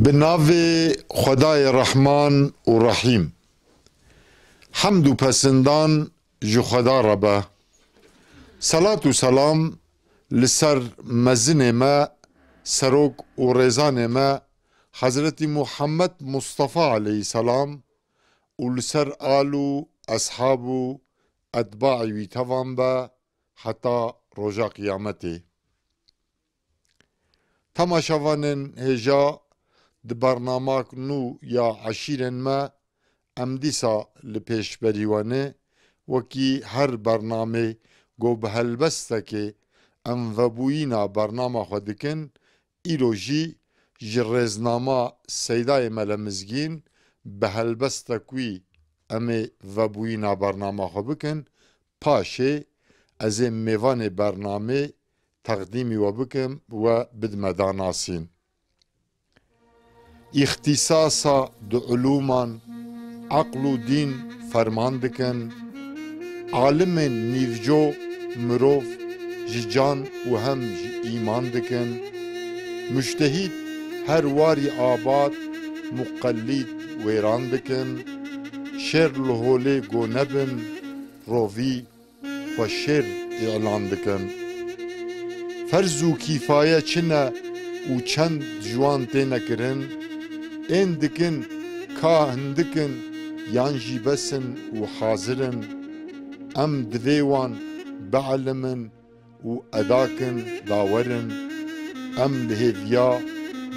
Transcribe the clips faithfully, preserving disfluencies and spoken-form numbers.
Bi navê Xwedayê Rehman û Rehîm. Hemd û pesindan ji Xweda re be. Selat û selam li ser mezinê me, serok û rêzanê me Hezretî Muhammed Mustafa aleyhisselam û li ser al û eshab û etbaî wî tevan be heta roja qiyametê. Temaşevanên hêja, di bernamak nû ya eşîrên me em dîsa li pêşberî we ne, wekî her bernamê ku bi helbestekê em vebûyîna bernama xwe dikin, îro jî ji rêznama Seydayê Mele Mizgîn bi helbestek wî em ê vebûyîna bernama xwe bikin. Paşê ez ê mêvanê bernamê teqdîmî we bikim, we bidime danasîn. Îxtîsasa di ulûman eql û dîn ferman dikin. Alimên nîvco mirov ji can û hem ji îman dikin. Mujtehîd her warî abad, muqellîd wêran dikin. Şêr li holê go nebin, rovî xwe şêr îlan dikin. Ferz û kîfaye çi ne û çend ji wan têne kirin, ên dikin ka hindik in yan jî bes in û hazir in. Em divê wan bielimin û eda kin dawer in. Em li hêviya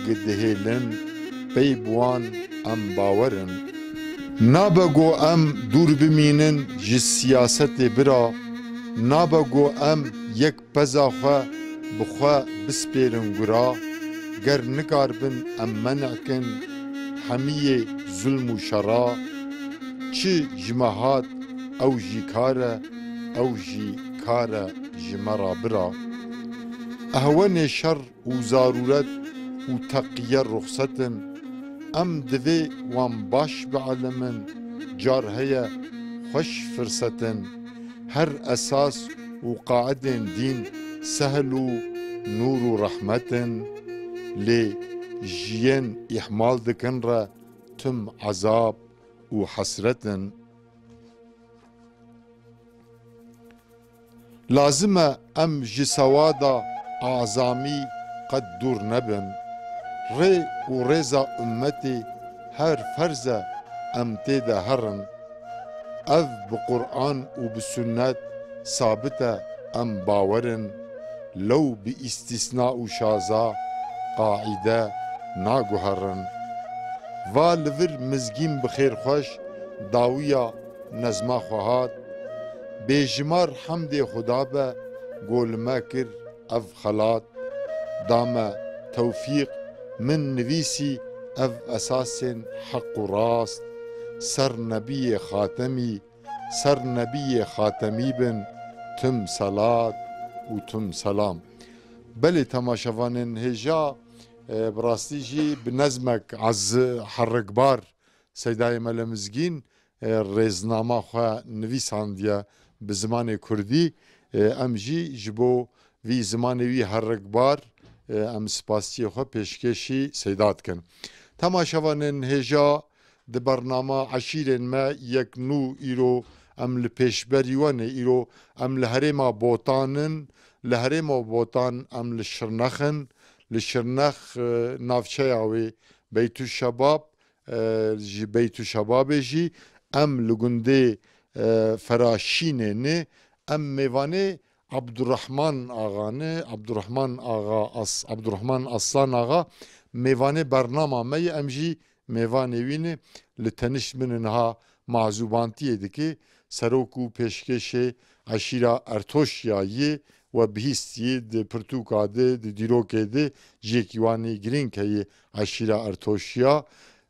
gi dihêlin, pey bi wan em bawer in. Nabe go em dûr bimînin ji siyasetê bira, nabe go em yek peza xwe bi xwe bispêrin gura, ger nikaribin em men'kin hemiyê zulm û şera, çi ji me hat ew jî kar e, ew jî kar e ji me ra bira. Ehwenê şer û zarûret û teqiye ruxset in. Em divê wan baş bielimin, car heye xweş firset in. Her esas û qaidên dîn sehl û nûr û rehmet in, lê jiyên îhmal dikin re tim ezab û hesret in. Lazim e em ji sewada azamî qet dûr nebin. Rê û rêza ummetê her ferz e em tê de herin. Ev bi Quran û bi sunnet sabit e, em bawer in. Lew bi îstîsna û şaza qaîde naguherin. Va li vir mizgîn bi xêrxweş dawiya nezma xwe hat. Bêjimar hemdê Xuda be, go li me kir ev xelat. Da me tewfîq, min nivîsî ev esasên heq û rast. Ser Nebiyê Xatemî, ser Nebiyê Xatemî bin tim selat û tim selam. Belê temaşevanên hêja, e, bi rastî jî bi nezmek ez herikbar Seydayê Mele Mizgîn, e, rêznama xwe nivîsandiye bi zimanê kurdî. E, em jî ji bo vî zimanê wî herikbar, e, em spasiyê xwe pêşkêşî Seyda dikin. Temaşevanên hêja, di bernama eşîrên me yek nû îro em li pêşberî we ne. Îro em li herêma Botan in. Li herêma Botan em li Şirnex in. Li Şirnex, e, navçeya wê Beytuşebab, e, ji Beytuşebabê jî em li gundê, e, Feraşînê ne. Em mêvanê Abdurrahman Axa ne. Abdurrahman Axa As-, Abdurrahman Aslan Axa mêvanê bernama me ye. Em jî mêvanê wî ne. Li tenişt min niha mazûbantiyê dike. Serok û pêşkêşê eşîra Ertoşya yê we bihîst yê di pirtûka de, di dîrokê de ciyekî wanî girîng heye eşîra Ertoşya.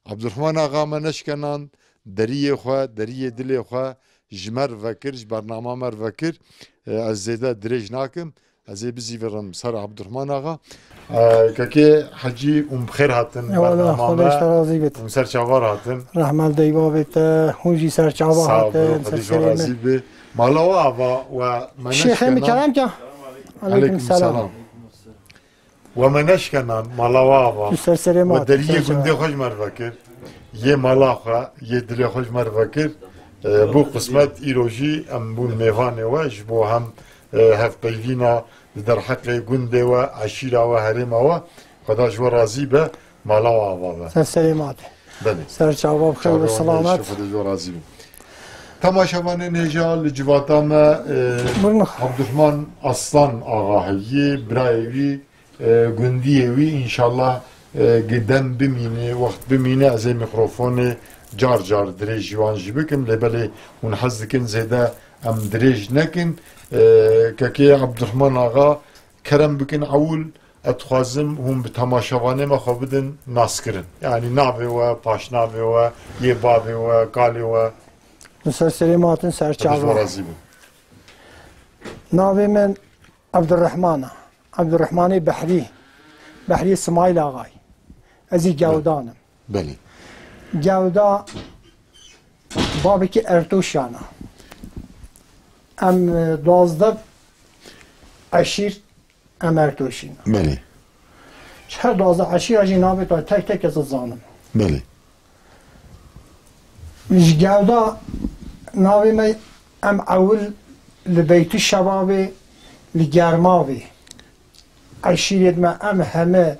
Abdurrahman Axa me neşkenand, deriyê xwe, deriyê dilê xwe ji me re vekir, ji bernama me re vekir. E, ez zêde dirêj nakim. Ez ê bizîvirim ser Abdurrahman Axa. E, kekê Hecî, hûn bi xêr hatin. Eyvallah, bernama Xwedê me. Ji te razî bit. Hûn ser çava re hatin. Rehmel dey bavê te, hûn jî ser çava Sağ ol, hatin, Xwedê ser ji we serê me. Razî be. Mala we ava we me Şêxê min neşkena. Kerem ke. Aleyküm Aleyküm selam. Selam. We me neşkena mala we ava. Tu ser serê me We deriyê gundê xwe ji me re vekir. Yê mala xwe, yê dilê xwe ji me re vekir. E, bû qismet, îro jî em bûn mêvanê we ji bo hem, e, hevpeyvîna di derheqê gundê we, eşîra we, herêma we. Xweda ji we razî be, mala we ava be. Ser serê me ate. Belê. Ser çava bi xêr û Çawa selamet. Xwedê ji we razî be. Temaşevanên hêja, li civata me, e, Buyurun. Abdurrahman Aslan Axa heye, birayê wî, e, gundiyê wî, înşallah, e, gi dem bimîne, wext bimîne, ez ê mîkrofonê car car dirêj ji wan jî bikim, lê belê hûn hez dikin zêde em dirêj nekin. E, kekê Abdurrahman Axa, kerem bikin ewil, ez dixwazim hûn bi temaşevanê me xwe bidin naskirin. Yanî navê we, paşnavê we, yê bavê we, kalê we. Li ser serê me hatin ser Xwedê ji we çava. Razî bin. Navê min Abdurrahman e. Abdurrahmanê Behrî. Behrî Simayîl Axayî. Ez ê Be- Gewdan im. Belê. Gewda babekî Ertoşan e. Em, e, duwazdeh eşîr em Ertoşî ne. Belê. Ji her duwazdeh eşîra jî navê te tek tek ez dizanim. Belê. Ji Gewda navê me em ewil li Beytî Şebabê, li Germavê. Eşîrêt me em heme,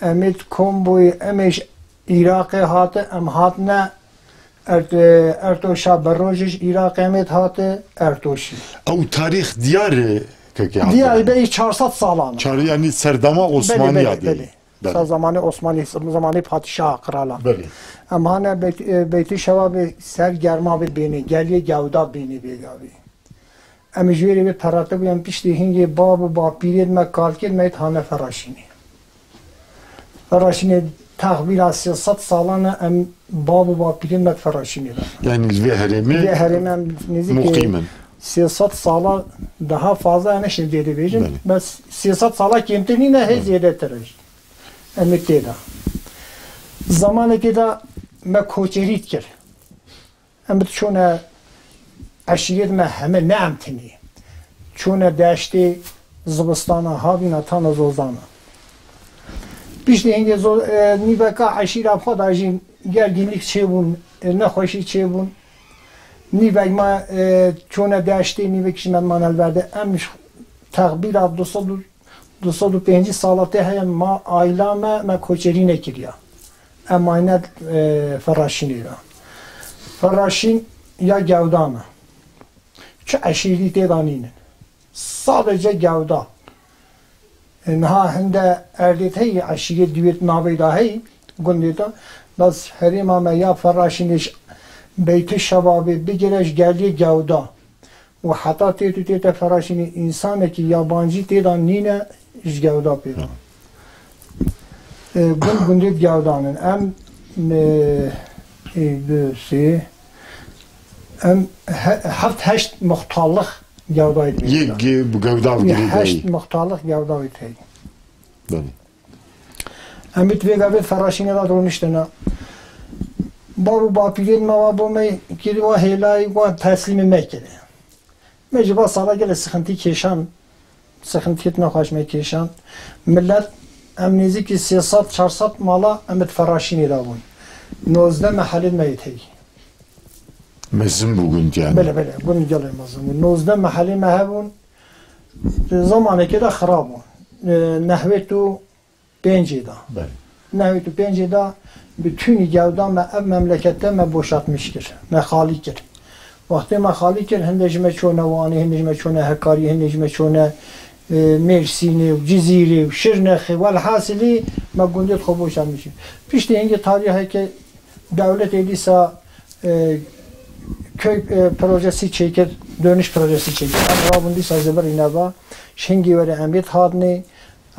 em ê di kom bûyî, em ê ji Iraqê hate, em hatine Ert-, Ertoşa Berrojê ji Iraqê em ê hate Ertoşî. Ew tarîx diyar e, kekê Diyar Abdurrahman. Bey çar sed salan. Çar, yanî serdema Belê, Osmaniya belê, de. Belê. Belê. Sa zamanê Osmanî, zamanê padîşaha, qirala. Belê. Em hane Beyt-, e, Beytî Şewabê ser Germavê bênê, geliyê Gewda bênê bêgavî. Em ji wê re vê perate bû, em piştî hingê bab û bapîrên me, kalkên me hane Feraşînê. Feraşînê texmîna sê sed salan e em bab û bapîrên me Feraşînê de. Yanî li vê herêmê Vê herêmê em nêzîkî muqîm in. Sê sed sala daha fazla, em neşin zêde bêjin. Belê. Bes sê sed sala kêmtir nîne, hê Belê. Zêdetir e. Em ê tê de. Zamanekê de me koçerî dikir. Em bi çûne eşîret me heme ne em tenê. Çûne deştê zivistana havîna tana zozana. Piştî hingê zo-, e, nîveka eşîra xwe da jî gergînlik çêbûn, e, nexweşî çêbûn. Nîvek me, e, çûne deştê, nîvek jî me mane li verde. Em ji texbîra du sed û du sed û pêncî sala tê heye ma aîla me, me koçerî nekiriya. Em mayne, e, Feraşînê de. Feraşîn ya Gewda me. Çi eşîrî tê de nînin. Sadece Gewda. E, niha hinde erdê heyî eşîrê dîwêt navê de heyî, gundê de. Bes herêma me ya Feraşînê ji Beytê Şebabê bigire ji geliyê Gewda. Û heta tê tu tête Feraşînê, însanekî yabancî tê de nîne ji Gewda pê ve. E, gund gundê Gewdan in. Em, e, ê, du, sê, em he-, heft heşt muxtarlix Gewdayê dibê. Yek ge-, bi Gewda Yê girêdayî. Heşt muxtarlix Gewdayê tey. Belê. Em bi vê gavê Feraşînê de rûniştine. Bab û bapîrên me wa bo me kir, wa hêlayî, wa teslîmê me kir. Me ji va sala gelek sixintî kêşan, sixintiyêt nexweş me kêşan. Millet, em nêzîkî sê sed çar sed mala em bi Feraşînê de bûn. Nozdeh mehelên me yê tey. Mezin bû gund yani. Belê, belê, gund gelê mezin bû. Nozdeh mehelê me hebûn. Di zamanekê de xirab bûn. E, nehwêt û pêncê de. Belê. Nehwêt û pêncê de bi tûnî Gewda me ev memlekete me boşaltmiş kir. Me xalî kir. Wextê me xalî kir, hinde ji me çûne Wanê, hinde ji me çûne Hekarî, hinde ji me çûne, e, Mêrsînê û Cizîrê û Şirnexê. Welhasilî me gundê xwe boşaltmiş kir. Piştî hingê tarîheke dewletê dîsa, e, köy, e, projesi çêkir, dönüş projesi çêkir. Em rabûn dîsa zivirîne va, ji hingê were em ê hatnê.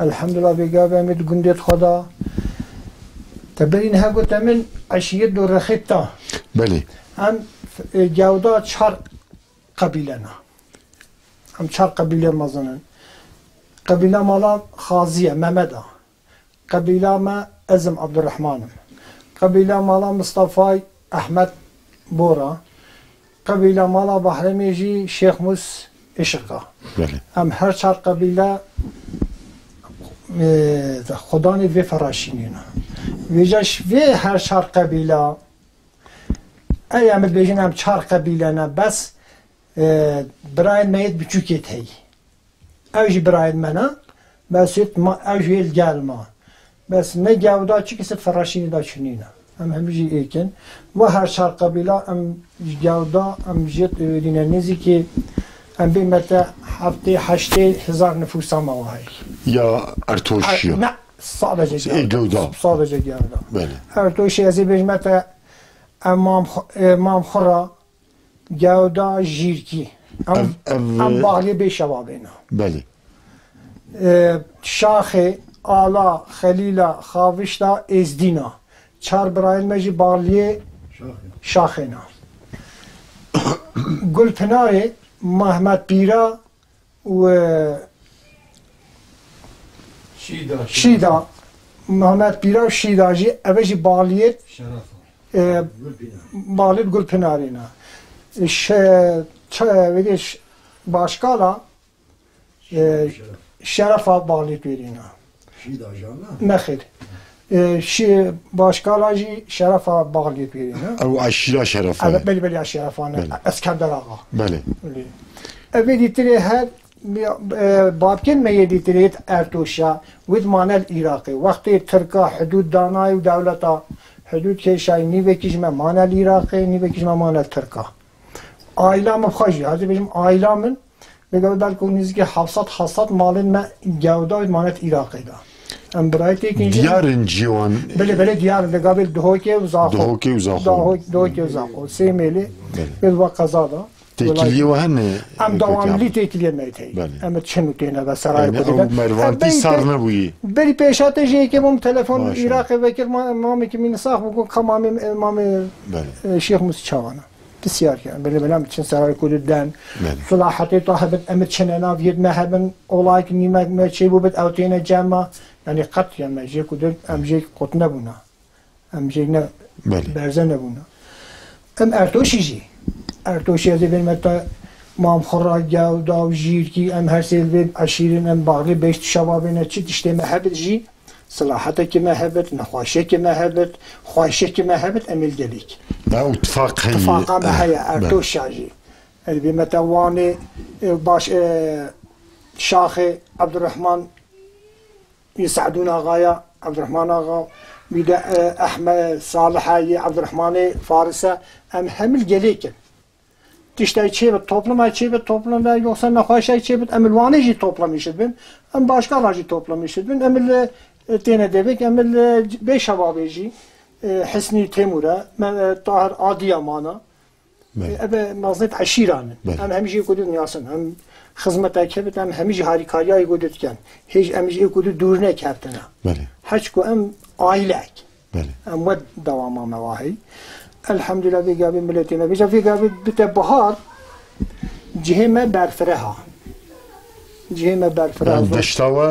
Elhamdulillah, bêgavê em ê di gundê xwe de. Te berî niha gote min eşîret do rexê ta. Belê. Em, e, Gewda çar qebîle ne. Em çar qebîle mezin in. Qebîla mala Xaziye, Mehmed a. Qebîla me, ez im, Abdurrahman im. Qebîla mala Mistefay, Ehmed Bora. Qebîla mala Bahremê jî Şêx Mus Işık a. Belê. Em her çar qebîle e, xudanê vê feraşînîna. Vêca ji vê her çar qebîla, ey em dibêjin em çar qebîle ne, bes, e, birayên me yêt biçûkêt heyî. Ew jî birayên me ne, bes yêt ma, ew jî yêt gel ma. Bes ne gewda çi kisi feraşînî da çinîne. Em hemî jî êk in. Ve her çar qebîla em ji gewda, em jêt êdîne nêzîkî, em bê me te heftê heştê hezar nifûsa me wahey. Ya Ertoşiya. Ne, sadece Ê, gewda. Gewda. Sadece gewda. Belê. Ertoşi ez ê bêjime te, em mam xu-, e, mam xura, gewda jîrkî. Em, Ev, ev, em e, Baxliyê bê şeva bêna. Belê. E, Şaxê, Ala, Xelîla, Xavişta, Êzdîna. Çar birayên me jî Baxliyê Şaxê. Şaxê ne. Gulpinarê, Mehmet Pîra û, e, Şîda, Şîda. Şîda. Mehmet Pîra û Şîda jî, eve jî Baxliyê, Şerefa. E, Gulpînar. Baxliyê Gulpinarê ne. Şe-, çe-, vedê ş-, başkala, e, Şeref. Şerefa Baxliyê Pêrîna. Şîda jana? Nexêr. E, şi-, başkala jî Şerefa Baxliyê Pêrîna. Ew eşîra Şerefa Evet, ye. Belê, belê, ya Şerefa ne. Belê. Eskender Ağa. Belê. Belê. Evê dîtirê her, e, babkên me yê dîtirê yêt Ertoşa, wît manel Iraqê. Wextê Tirka hudûd danayê û dewleta hudûd kêşayî, nîvekî ji me manel Iraqê, nîvekî ji me manel Tirka. Aîla min xwe jî, ez ê bêjim aîla min, vêga belku nêzîkî heft sed, heft sed malên me gewda û manet Iraqê de. Em birayê têkin jî. Diyar in cî wan. Belê, belê, diyar in. Vêga bê Duhokê û Zaxo. Duhokê û Zaxo. Duhok-, Duhokê û Zaxo. Sê mêlê. Belê. Vê va qeza de. Têkiliyê we hene, Em pêkan. Dewamlî têkiliyê me tê. Belê. Em çin û têne ve serayê Yani Kurdî ew de. Mervantî Em sar bey-, nebûyî. Berî pêşa te jê yekê bûm telefon Maşallah. Iraqê vekir ma-, mamê ki min sax bû, ka mamê, mamê, Belê. e, Şêx Musa çawana. Pisyar kirin. Belê, belê, em çin serayê Kurdî den. Belê. Silahetê ta hebit, em çine nav yêt me hebin, olayek nîmek me çê bû bit, ew têne cem me. Yani qet ya me jê Kurdî, em jê qut nebûna. Em jê ne Belê. Berze nebûna. Em Ertoşî jî. Ertoşî ez ê bên me te Mam Xurra, Gewda û Jîrkî, em her sê li vê eşîrin, em Baxlê Beşt şeva bêne, çi tiştê me hebit jî, silahetekî me hebit, nexweşiyekî me hebit, xweşiyekî me hebit, em ê li gelîk. Ya û tifaq heye. Tifaqa me Eh, heye, belê. Ertoşa jî. Ez bê me te Wanê, e, baş, e, Şaxê, Ebdurrehman, Yê Se'dûn Axaya, Ebdurrehman Axa, wî de, e, Ehmed Saliha yê Ebdurrehmanê Farise, em hemî li gelêk in. Tiştay çêbit, topluma çêbit, toplum ve yoksa nexweşay çêbit, em li Wanê jî toplamî şidbin, em başkala jî toplamî şidbin, em li, e, têne devek, em li Bêşevabê jî, e, Hisnî Têmûre, me, e, Tahir Adiyamana, Belê. Ebe meznet eşîran in. Belê. Em hemî jî êk û du diyasin. Em xizmetek hebit, em hemî jî harîkariya êk û du dikin. Hêj em jî êk û du dûr nekevtine. Belê. Heç ku em aîlek. Belê. Em wed dewama me wahî. Elhamdulillah vê gavê miletê me. Vêca vê gavê bite bihar, cihê me berfireh a. Cihê me berfireh Yani zor. Deşta we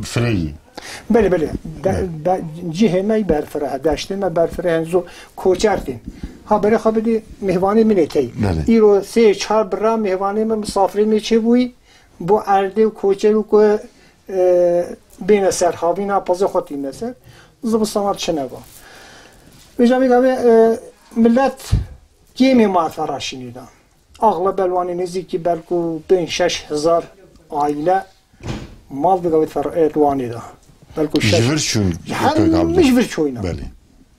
fireyî. Belê, belê. De, Belê. be, cihê me berfireh e, deştê me berfireh e, zo-, koçer tên. Ha, berê xwe bidî mêvanê min ê tey. Belê. Îro sê çar bira mêvanê min, misafirê min çêbûyî, bo erdê û koçer û ku, e, bêne ser, havîna pezê xwe tîne ser. Zivistana çi neba. Vêca vê gavê, e, millet kêmê ma feraşînî da. Axlebel wanê nêzîkî belku pênc şeş hezar aîle mal digavêt fer-, e, Wanê de. Belku Ji şeş vir çûn Hemî pêkan ji vir çûyne. Belê.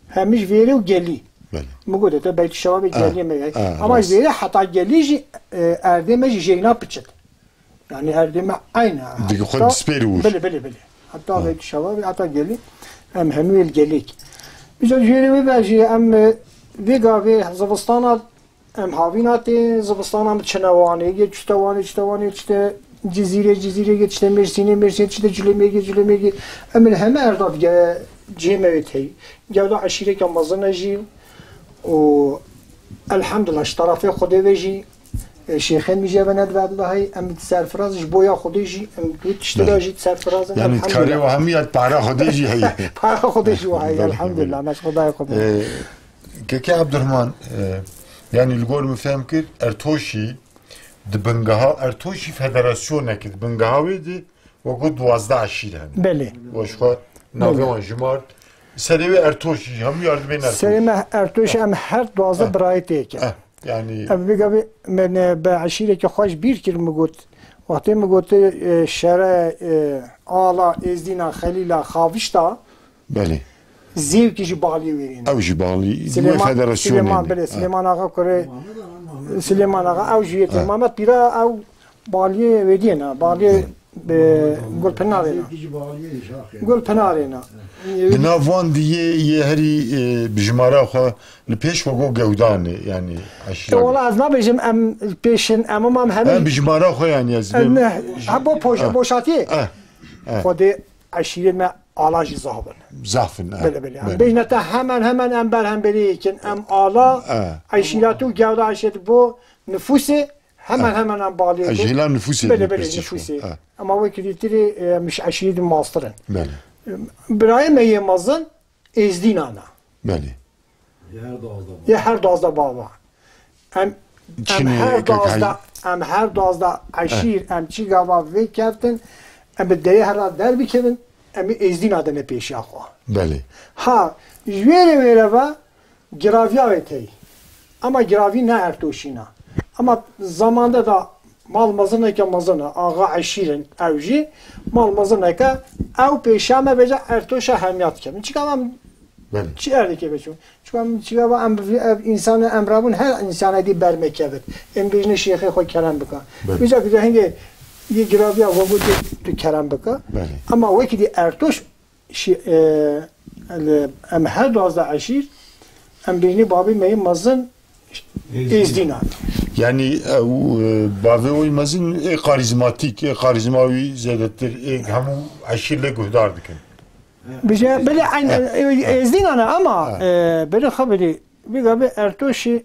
Hemî ji vêrê û gelî. Belê. Min got, te beyt şewabê Ah, geliyê me ye. ah, Ama rast. ji vêrê heta gelî jî, e, erdê me jî jeyna piçit. Yani erdê me eyne. Digi xwe Heta dispêr û. Belê, belê, belê. Heta Ha. beyt şewabê, heta gelî. Em hemî el gelîk. Bize jêrê wê be jî em, e, vê gavê zivistana Em havîna tê zivistana min çine Wanê, yê çite Wanê, çite Wanê, çite Cizîrê, Cizîrê yê çite Mêrsînê, Mêrsînê çite Cilêmêrgê, Cilêmêrgê. Em li heme erda dige cihê me wê tey. Gewda eşîreke mezin e jî û elhamdulillah ji tarafê Xwedê ve jî, e, şêxên min jî ve nedve Allahî, em serfiraz ji boya Xwedê jî, em tu tiştê de Belê. jî serfiraz in, Yani elhamdulillah. karê we hemî ya para Xwedê jî heye. Para Xwedê jî wa heye, Belê, elhamdulillah, belê. me ji Xwedayê xwe bû. E, Keke Abdurrahman, e, yani li gor min fehm kir, Ertoşî di bingeha, Ertoşî federasyonek e, di bingeha wê de Wekî duwazdeh eşîr hene. Belê. Weş xwe navê Belê. wan jimart. Serê wê Ertoş jî, hemû yardimên Ertoş. Serê me Ertoş, Eh. em her duwazdeh Eh. birayê têke. Eh, yani Em vê gavê min, e, bi eşîrekî xwe ji bîr kir, min got. Wextê min got, e, Şere, e, Ala, Êzdîna, Xelîla, Xavişta, Belê. Zêwkî ji baliyê wêrê ne. Ew jî balî, Silêman, wê federasyonê Silêman, ne. Belê, Ha. Silêman Axa kurê, Silêman Axa, ew jî yê Ha. Mamed Pîra, ew baliyê wêdiyê ne, baliyê, e, Gulpinarê ne. Gulpinarê ne. Di nav wan diyê yê herî, e, bi jimara xwe li pêş we got gewdanê, yani E, eşîra. Wala ez nabêjim em pêşin, em, em hemî Ha, bi jimara xwe yani ez Em, bêm- ha, bo poş-, Ha. boşatiyê. Ha. Ha. Xwedê eşîrê me Ala jî zaf bin. Zaf in, ha. Belê, belê. Belê. Bêjne te hemen hemen em berhemberî yekin. Em Ala Ha. eşîratî û gewda eşîretî bo nifûsê hemen Ha. hemen em balê Ha, ji hêla nifûsê Belê, de belê, pirsîş nifûsê. bû. Ha. Ama wekî dîtirî, e, em ji eşîretî mastir in. Belê. Birayê me yê mezin Êzdînan e. Belê. Yê her duwazdeh bava. Em, em Çinê her kek duwazdeh, hay- em her duwazdeh eşîr, em çî gava vê keftin, em bi derê hera derbikevin, em ê Êzdîna de ne pêşiya xwe. Belê. Ha, ji wêrê wêre ve giraviya wê tey. Ama giravî ne Ertoşîna. Ama zamanda da mal mezineke mezin e, axa eşîr in ew jî, mal mezineke ew pêşiya me bêje Ertoşa hemiya dikevin. Çika em Belê. Çi erdekê veçûn? Çiwa min çiwa va em bi vî, ev însanê em rabûn, her însanê dî ber me kevit. Em bêjinê şêxê xwe kerem bika. Belê. Vîca ki hingê yê giraviya xwe gotê tu kerem bika. Belê. Ama wekî dî Ertoş şi-, e, li, em her duwazdeh eşîr, em bêjinê babê me yê mezin Êzdî. Êzdînan. Yani ew, e, bavê wî mezin ê karizmatîk, ê karizma wî zêdetir, ê hemû eşîr lê guhdar dikin. Bije, belê, eyn, e, Êzdînan e ama, Ha. e, belê xwe belê, vîga bê Ertoşî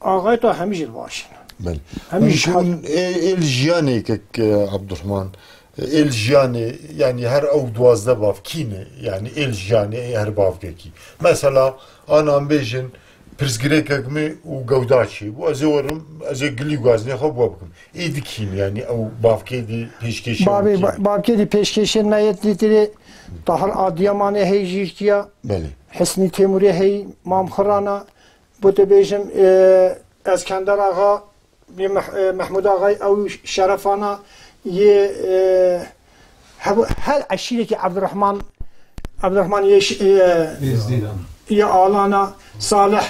axayê to hemî jî baş in. Belê. Hemî Hûn, jî hûn ê, ê li jiyanê kek, e, Abdurrahman, e, ê li jiyanê, yani her ew duwazdeh bav kî ne, yani ê li jiyanê, ê her bavkekî. Mesela, ana em bêjin, pirsgirêkek me û gewda çêbû, ez ê werim, ez ê gilî û gazinê xwe bi we bikim. Ê di kî ne, yani ew bavkê dî pêşkêşê Bavê, û kî ba-, ne? bavkê dî pêşkêşên me yê dîtirê Tahir Adiyamanê hey jîrkiya, Belê. Hisnî Têmûrê hey Mam Xirana, bo te bêjim, e, Eskender Axa, yê Meh-, e, Mehmûd Axay ew Şerefana, yê, e, hev-, her eşîrekî Abdurrahman, Abdurrahman yê ş-, e, Êzdînan. yê Alana, Salih,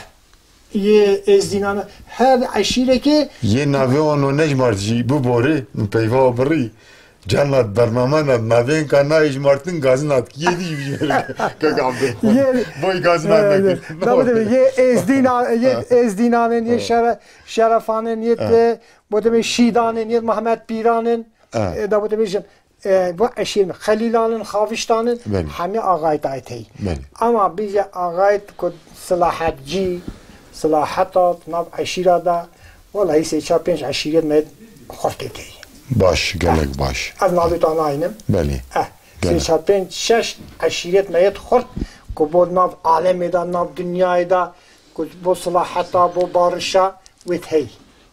yê Êzdînana, her eşîrekê Yê navê wan û nejmart jî biborê, min peyva birî. Cennet bername ne, navên ka nayê ji martin gazin hat. Yê dî jî kek Abdurrahman. Yê, Boy gazin e, hat yê, nekir. Nabê de yê Êzdîna-, yê Ha. Êzdînanên, yê Ha. Şere-, Şerefanên, yê Ha. te, bo demê Şîdanên, yê Mehmet Pîranên, Ha. e, da bo demê jin, e, bu eşîr mi, Xelîlanên, Xaviştanên, Belê. hemî axayê tayê tey. Belê. Ama bîje axayê ku Silahetcî, Silahetat, nav eşîra da, welahi sê çar pênc eşîret me xurtê tey. Baş, gelek baş. Ez navê to naynim. Belê. Eh, Gelek. sê çar pênc şeş eşîret me yet xurt, ku bo nav alemê de, nav dinyayê de, ku bo silaheta, bo barişa wê hey.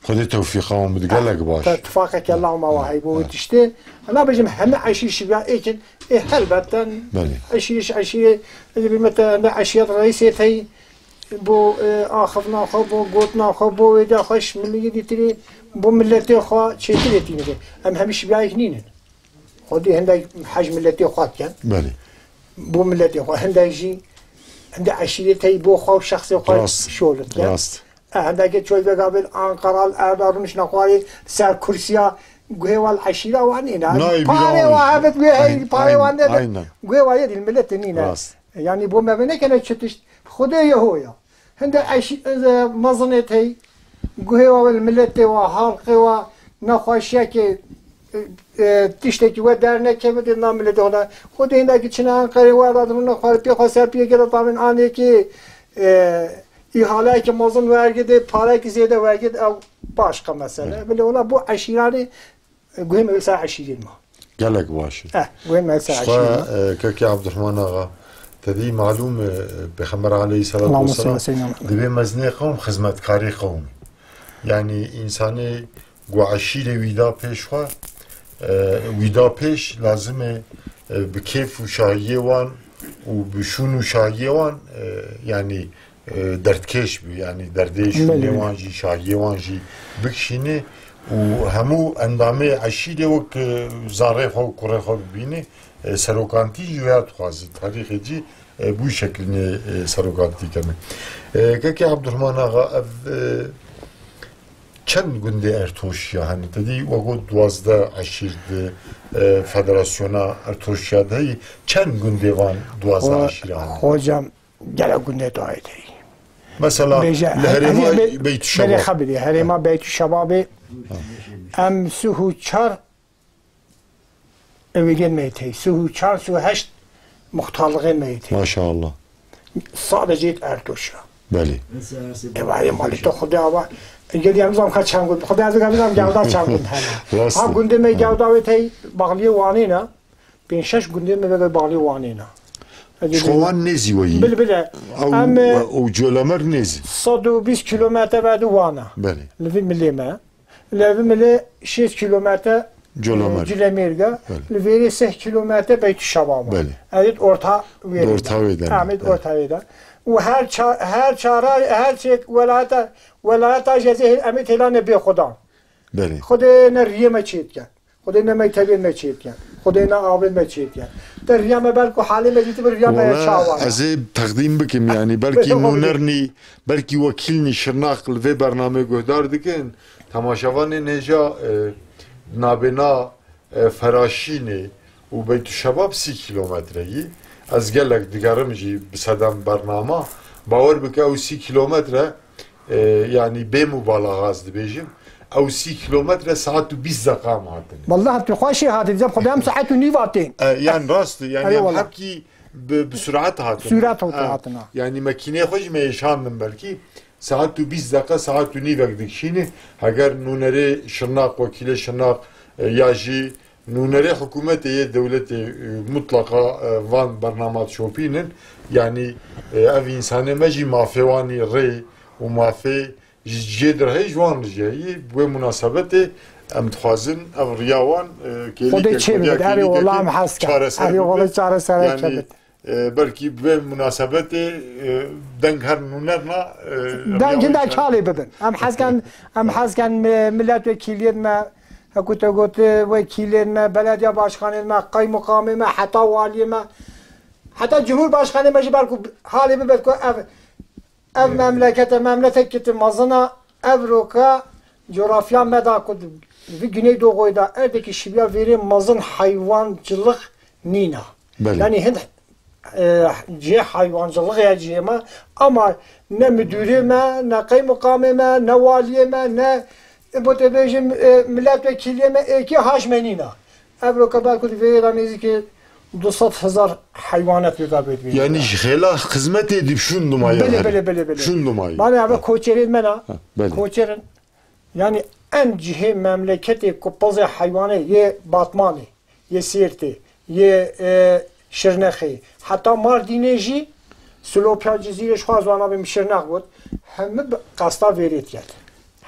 Xwedê tewfîqa wan bide, gelek baş. Te tifaqeke lama wa hey bo wê tiştê. Nabêjim heme eşîr şiviya êkin, ê helbeten Belê. eşîr, eşîrê, ez ê bîme te hende eşîret reîsê tey, bo, e, axivna xwe, bo gotina xwe, bo wêda xwe, ji miliyê dîtirî, bo miletê xwe çêtirê tînê. Em hemî şiviya yek nînin. Xwedî hindek hej miletê xwe dikin. Belê. Bo miletê xwe. Hindek jî, hindek eşîrê tey bo xwe û şexsê xwe Rast. şol dikin. Rast. E, hindekê çoy vega bên Ankara, Erda rûniştine xwarê ser kursiya guhê wal eşîra wan nîne. Nayê Parê bîra wa wan hebit wê hey, Aynen, parê wan aynen, nebit. aynen. Guhê wa yê dîl miletê nîne. Rast. Yani bo me vê nekene çi tişt. Xwedê yê ho ya. Hinde eş-, e, mezinê tey, guhê wa, miletê wa, halqê wa, nexweşiyekê, e, e, tiştekî we dernekeve dê na miletê xwe de. Xwedê hindekî çine Enqerê we radin û nexwarê pê xwe ser piyekê de tavên anekê, e, îhaleyekî mezin wergidê, pareyekî zêde wergid, ew başqa mesele. Belê. Bilê wela bo eşîranê Guhê me wê ser eşîrên ma. Gelek baş e. Eh, guhê me ser Ji xwe, eşîrên ma. e, kekê Abdurrahman Axa, te dî malûm e, Pêxember aleyhisselatu Allahümme vesselam salli ve sellem. Dibê mezinê qewm xizmetkarê qewm. Yani însanê ku eşîrê wî da pêş xwe, E, wî da pêş lazim e, e, bi kêf û şahiyê wan û bi şûn û şahiyê wan, e, yanî, e, derdkêş bi, yanî derdê şûnê Belê. wan jî, şahiyê wan jî bikişîne û hemû endamê eşîrê wek, e, zarê xwe û kurê xwe bibîne. E, serokantî jî wê dixwaze, tarîxê cî, e, bû şeklinê, e, serokantî keme. E, Kekê Ebdurehman Axa, ev, e, çend gundê Ertoşiya hene? Te dî we got duwazdeh eşîr di, e, federasyona Ertoşiya de heye. Çend gundê van duwazdeh Xo-, eşîra hene? Hocam, gelek gundê dayê de heye. Mesela Bêje, li ez herêma ê Beyt-, Beytüşebab. Belê xebirê, herêma Beytüşebabê em sih û çar Ewêdiyên me yê tey, sih û çar, sih û heşt muxtarlixê me yê tey. Maşallah. Sadece yê Ertoşa. Belê. Eva yê malê to Xwedê ava. Gelî em zam ka çend gund. Xwedê ez gam zam gavda çend gund hene. Rast Ha e. gundê me Ha. gavda wê tey bağliyê Wanê ne. Pênc şeş gundê me vege bağliyê Wanê ne. Ji xwe wan nêzî weyî. Bil bil e. Ew, Em, e, ew Colemêrg nêzî. Sed û bîst kilometre ve di Wana. Belê. Li vî milê me. Li vî milê şêst kilometre, Colemêrg. e, Colemêrg e. Belê. Li vêrê sih kilometre Beytüşebab e. Belê. Ev ê orta wê Di orta wê de. Em ê Belê. orta wê de. Û her ça-, her çara, her çek welata, welata Cezîrê em ê têlanê bê Xudan. Belê. Xwedê ne riyê me çêdike. Xwedê ne mektebê me çêdike. Xwedê ne avê me çêdike. Te riya me belku halê me dîtibir riya me Wala çawa. ez ê teqdîm bikim, yanî belkî Belê, nûnernî, belkî wekîlnî Şirnaq li vê bernameyê guhdar dikin. Temaşevanên hêja, e, nabêna, e, Feraşînê û Beytüşebab sî kîlometre yî. Ez gelek digerim jî bi sedem bernama. Bawer bike ew sî kîlometre, e, yanî bê mubalaxa ez dibêjim, ew sî kîlometre saet û bîst deqa em hatine. Wallah tu xweşê hatî, diyem xwe em saet û nîv hatîn. E, yan rast e, yanî Erê em wallah. hepkî bi, bi surat hatine. Surat E, hatine. yanî mekîneyê xwe jî me êşandin belkî. Saet û bîst deqa, saet û nîvek dikişîne. Heger nûnerê Şirnaq, wekîlê Şirnaq, e, ya jî nûnerê hikûmetê yê dewletê, e, mutlaqa, e, van bernama dişopînin. Yanî, e, ev însanê me jî mafê wan î rê û mafê ji cihê dirhê ji wan re jî heyî. Bi wê munasebetê em dixwazin ev riya wan, e, kêlî Xwedê kê çê Xwedê bibin. Erê kêlî wala kê em hez ken. çareser Erê wala bibin. çareser Yanî, kebit. E, belkî bi vê munasebetê, e, deng her nûnerna, e, Deng riya hin wan deng çare- halê bibin. Em hez ken, em hez ken mi-, milletvekîliyên me, heku te got, e, wekîlên me, belediye başkanên me, qeymuqamê me, heta waliyê me, heta cumhurbaşkanê me jî belku halê bibet ku ev, ev memlekete, memleketê mezin a, ev roka coğrafya me da ku di, di Güneydoğu'yê da erdekî şibiya vêrê mezin heywancılık nîna. Belê. Yanî hin e, cihê heywancılık ya cihê me, ama ne müdürê me, ne qeymuqamê me, ne waliyê me, ne, e, bo te bêjim, e, milletvekîliyê me, êkê haş me nîna. Evroka belku di vê yê de nêzîkî du sed hezar heywanet vê de bê di vê yê Yanî de. ji xêla xizmetê dî şûn dumayê Belê, herê. belê, belê, belê. Şûn dumayê. Bana eve Ha. koçerên me na. Ha, belê. Koçerên. Yanî en cihê memleketê ku pezê heywanê yê Batmanê. yê Sêrtê, yê, e, Şirnexê, heta Mardînê jî, Silopya Cizîrê ji xwe ez wana bim Şirnex got, hemî bi qesta vêrê diket.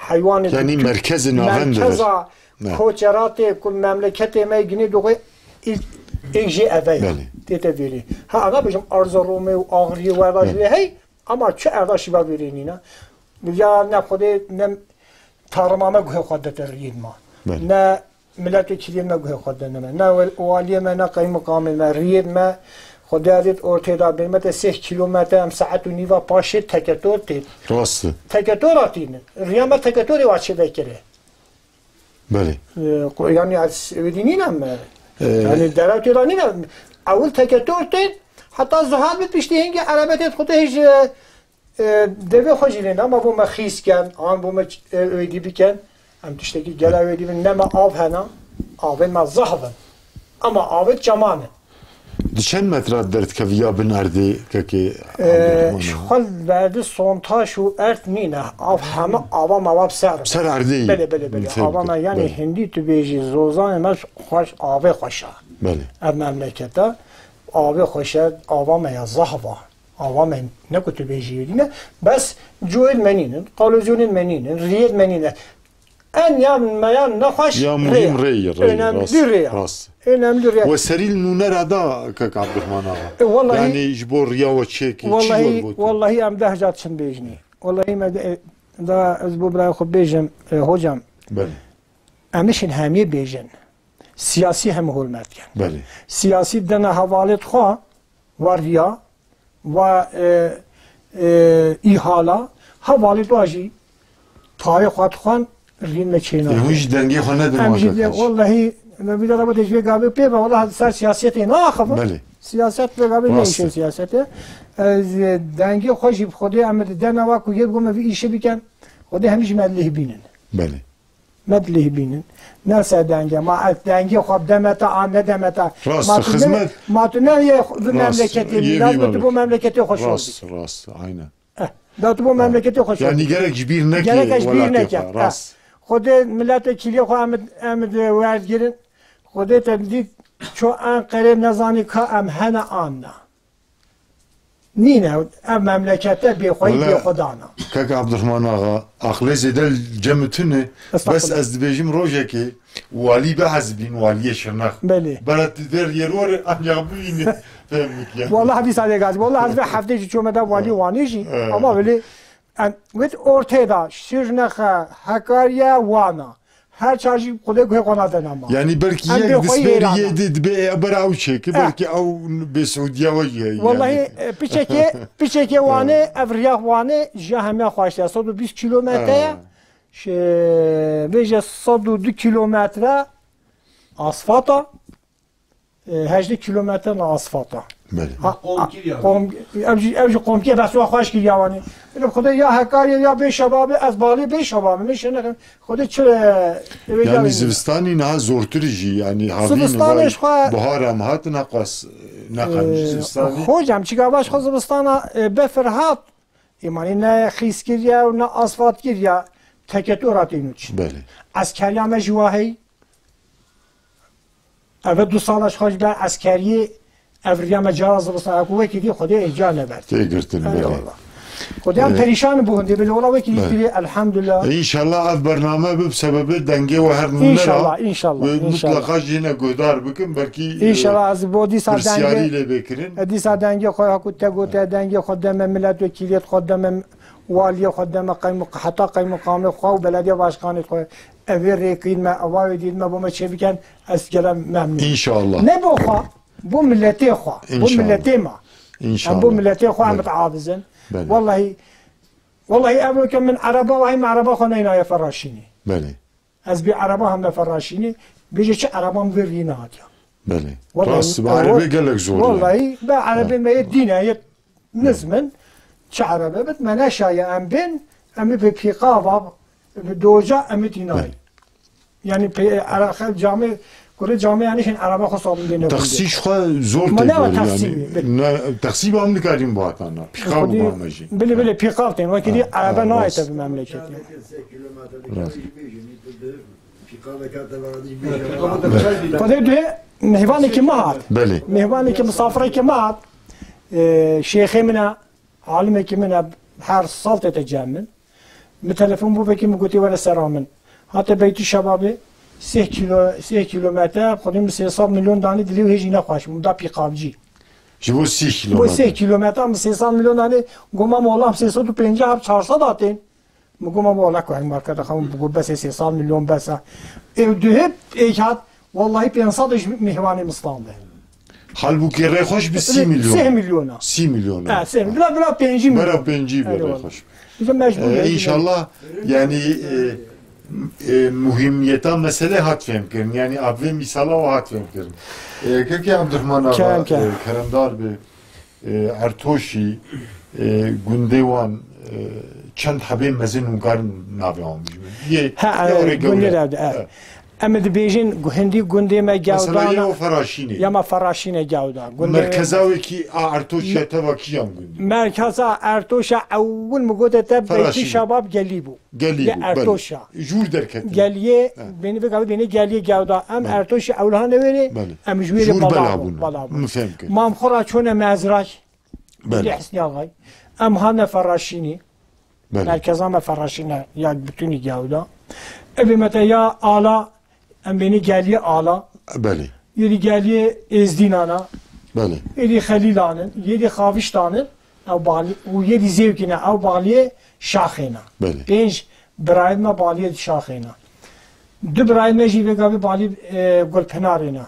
Heywanê Yanî merkezê navend e. merkeza Ne. koçeratê ku memleketê me Güneydoğu ê-, êk jê eve ye. Belê. Tête vêrê. Ha, ana bêjim Erzeromê û Axriyê werda ji Belê. vê hey, ama çi erda şiva vêrê nîne. Ya ne Xwedê ne tarima me guhê xwe dete riyên ma. Belê. Ne Milletvekîliyê me guhê xwe dene me. Ne wel-, waliyê me, ne qeymuqamê me, riyê me, Xwedê ez ê ortê de bême te sê kîlometre em saet û nîva paşê teketor tê. Rast e. Teketora tîne. Riya me teketorê wa çê vekirê. Belê. Ee, qu-, yani ez wê dî nîne me. Ee, Yani derew tê de nîne. Ewil teketor tê, heta zuhal bit piştî hingê erebe tê xwe tê hêj, e, E, devê xwe jî lê nema bo me xîs ken, an bo me ç-, e, êdî biken. Em tiştekî gela wê dî bin. Ne me av hena, avên me zehf in. Ama avê çeman in. Di çend metra derdikevî ya bin erdê kekê E, Abdurrahman ji axa? xwe li berdî sontaj û erd nîne. Av heme ava mava bi ser in. Ser erdê. Belê, belê, belê. Fêm Ava me kir. yanî Belê. hindî tu bêjî zozanê me xweş, avê xweş e. Belê. Ev memlekete avê xweş e, ava me ya zehf a. Ava me ne ku tu bêjî wê dî ne, bes coyên me nînin, kalozyonên me nînin, riyên me nîne. En ya meyan nexweş Ya rê muhîm ye. Rê ye, rê ye, Önemli rast, rê ye. Rast. Önemli rê ye. We serî li nûnera da kek Abdurrahman Axa. E, wallahî, Yani ji bo riya we çêkê, çi Wallahî, we gotin? Wallahî em deh car çin bêjinî. Wallahî me de, e, da ez bo birayê xwe bêjim, e, hocam. Belê. Em nişin hemiyê bêjin. Siyasî hemû hurmet kin. Belê. Siyasî dene hevalêt xwe, wa riya, wa, e, e, îhala, hevalêt wa jî tayê xwe dixwan rîn me çê Ê, hûn nakin. Jî dengê xwe nedin Em jî de, wallahî, me bîra da bide ji vê gavê pê ve, wallahî ser siyasetê naxivin. Belê. Siyaset vê gavê Rast neyşe e. Siyasete. Ez, e, dengê xwe jî bi Xwedê em didene wa ku yê bigome vî îşê bikin. Xwedê hemî ji me lêh bînin. Belê. Me dilê bînin. Ne ser denge. Ma ez dengê xwe bideme te, an nedeme te. Rast, Ma tu ne, xizmet. Ma tu ne yê xwe-, Rast, memleketê yê bî, lazim tu bo memleketê xwe şol Rast, bikî. Rast, aynen. Eh, da tu bo memleketê xwe şol Yani bikî. Gerek ji bîr neke Gerek ez ji bîr welatê neke. xwe, Eh. Rast. Xwedê miletê kîlê xwe em, em werdigirin. Xwedê te dît ço Enqerê nezanî ka em hene an na. Nîne, ev memlekete bêxweyî Wele, bêxwedan e. Kek Abdurrahman Axa, aqlê zêde li cem tune, Estağfurullah. Bes ez dibêjim rojekê walî bihezibîn, waliyê Şirnex. Belê. Bera tu der yer were, ancak bibîne, fehmik ya. Wallah dîsa dê gazî. Wallah ez vê heftê jî çome da walî Wanê jî. Evet. Ama belê, en, wet ortê da, Şirnexe, Hekariye, Wana. Her çar jî Xwedê guhê xwe nadene ma. Yani belkî Em yek bêxweyî destberî yê di dibe e, bera ew çêki, Eh. Belkî ew bê Siûdiya we jî heye, Wallahî, yani. E, piçekê, piçekê Wanê, ev riya Wanê ji hemiya xweş e. Sed û bîst kilometre ye. Ha. Şe-, vêje sed û du kilometre asfalta. E, hejdeh kilometre ne asfalta. Belê. Ha, Qom ha, kiriya. Qom, ev jî, ev jî qomkiye bes wa xweş kiriya wanî. Bilê Xwedê ya Hekarî ya bê şebabê, ez balê bê şebabê, min şe nekin. Xwedê çi, e, eve Yani gavê zivistanî niha zortir jî, yani havîn Zivistanê vay ji xwe buhar em hat ne qas, ne qas Ee, zivistanî. Hocam, çika baş xwe zivistana, e, befir hat, îmanî ne xîs kiriya û ne asfalt kiriya, teke tu ratî nûç. Belê. Eskeriya me jî wa hey, Eve du sala ji xwe ji ber eskeriyê ev riya me cara zivistan ku wekî dî Xwedê êca neber. Tê girtin, belê. Eyvallah. Xwedê em Ee, perîşan bû hindê, belê wala wekî dî belê. Tirê, elhamdulillah. E, înşallah ev bername bi sebebê dengê we her nûne ra. Înşallah, înşallah, Ve înşallah. Mutlaka jî ne guhdar bikin, belkî, e, Înşallah ez bo dîsa pirsiyarî dengê, lê bê kirin. E, dîsa dengê xwe haku te gote, dengê xwe deme milletvekîliyê xwe deme Waliyê xwe deme qeymûq-, heta qeymuqamê xwe û belediye başkanê xwe evê rêkîn me, ewa wê dît me bo me çêbikin, ez gele memnûn. Înşallah. Ne bo xwe, bo miletê xwe, bo Înşallah. Miletê me. Înşallah. Em bo miletê xwe em Belê. Diavizin. Belê. Wallahî, wallahî ev roke min ereba, wahî min ereba xwe neynaye feraşînî. Belê. Ez bê ereba hem neferaşînî, bêje çi ereba min vê rî nehatiya. Belê. Wallahî, Rast, bi ew erebê gelek zor e. Wallahî, be erebê me yê dîne, yê nizmin, çi erebe bit, me neşaye em bên, em ê bi pîqava, bi doca em ê tînayê. Belê. Yani pê, araxe camê, kurê camê yani şin ereba xwe sabin dêne Taksî gundê. Ji xwe zor Ma tê ne gor, taksî yani. Ne, taksî bam nikarîn bu hatana. Pîqav Xwedî bam me jî. Bilê, bilê, pîqav tên. Wekî dî Ha, erebe rast. Nayête bi memleketê. Rast. Xwedê duhê mêhvanekî me hat. Belê. Mêhvanekî, misafirekî me hat. Ee, şêxê min e, alimekî min e, her sal tête cem min. Min telefon bû vekî min gotî were sera min. Hate Beytî Şebabê sê kilo, sê kilometre, xwedî min sê sed milyon danî dilê wê hêjî nexweş. Min da pîqavcî. Ji bo sê Bo kilometre. Sê kilometre min sê sed milyon danî, goma mola sê sed û pêncî heb çar sed hatên. Min goma mola ku her marketa xwe min bigot bes ê sê sed milyon bes e. Ew duhê êk hat, wallahî pênc sed ji mêhvanê min stande. Halbûkî rê xweş bi sî milyon. Sê milyona. Sî milyona. Ha, sê, bila, bila pêncî milyon. Bila pêncî bi rê xweş. Eyvallah. Bizim mecbur Ee, değil. İnşallah, yani, e, e, muhimiyeta mesele hat fehmkirin. Yani, avê misala o hat fehmkirin. E, kekê Abdurrahman Ağa, Kerem, kerem. E, keremdar bi, e, Ertoşî, e, gundê wan, e, çend hebê mezin û gar navê wan bijî. Yê, Ha, yê e, orê gundê gewre. Revde, e. Evet. Em dibêjin gu-, hindî gundê me Mesela Gewdan yê e. O Feraşînê. Ya me Feraşîne Gewda. Gundê me Merkeza wê kî a Ertoşiya teva kî yan gundî? Merkeza Ertoşa ewil mi gote te Beytî Feraşîne. Şebab gelî bû. Gelî Yê bû, belê. Ertoşa. Jûr derketin. Geliyê, Ha. Bênî vê gavê bênî geliyê Gewda. Em Belê. Ertoşa ewil ha newêrê, Belê. Em ji wê rê Jûr bela bela bûn. Bela bûn. Min fem kir. Mam xwe ra çone mezrak. Belê. Lê Hesnî Axay. Em hane Feraşînî. Belê. Merkeza me Feraşîne ya bütünî Gewda. Eve mete ya Ala, em bênî geliyê Ala. Belê. Yêdî geliyê Êzdînan a. Belê. Yêdî Xelîlan in, yêdî Xaviştan in. Ew balî, û yêdî Zêwkî ne, ew baliyê Şaxê ne. Belê. Pênc birayên me baliyê Şaxê ne. Du birayên me jî vê gavê balî, e, Gulpinarê ne.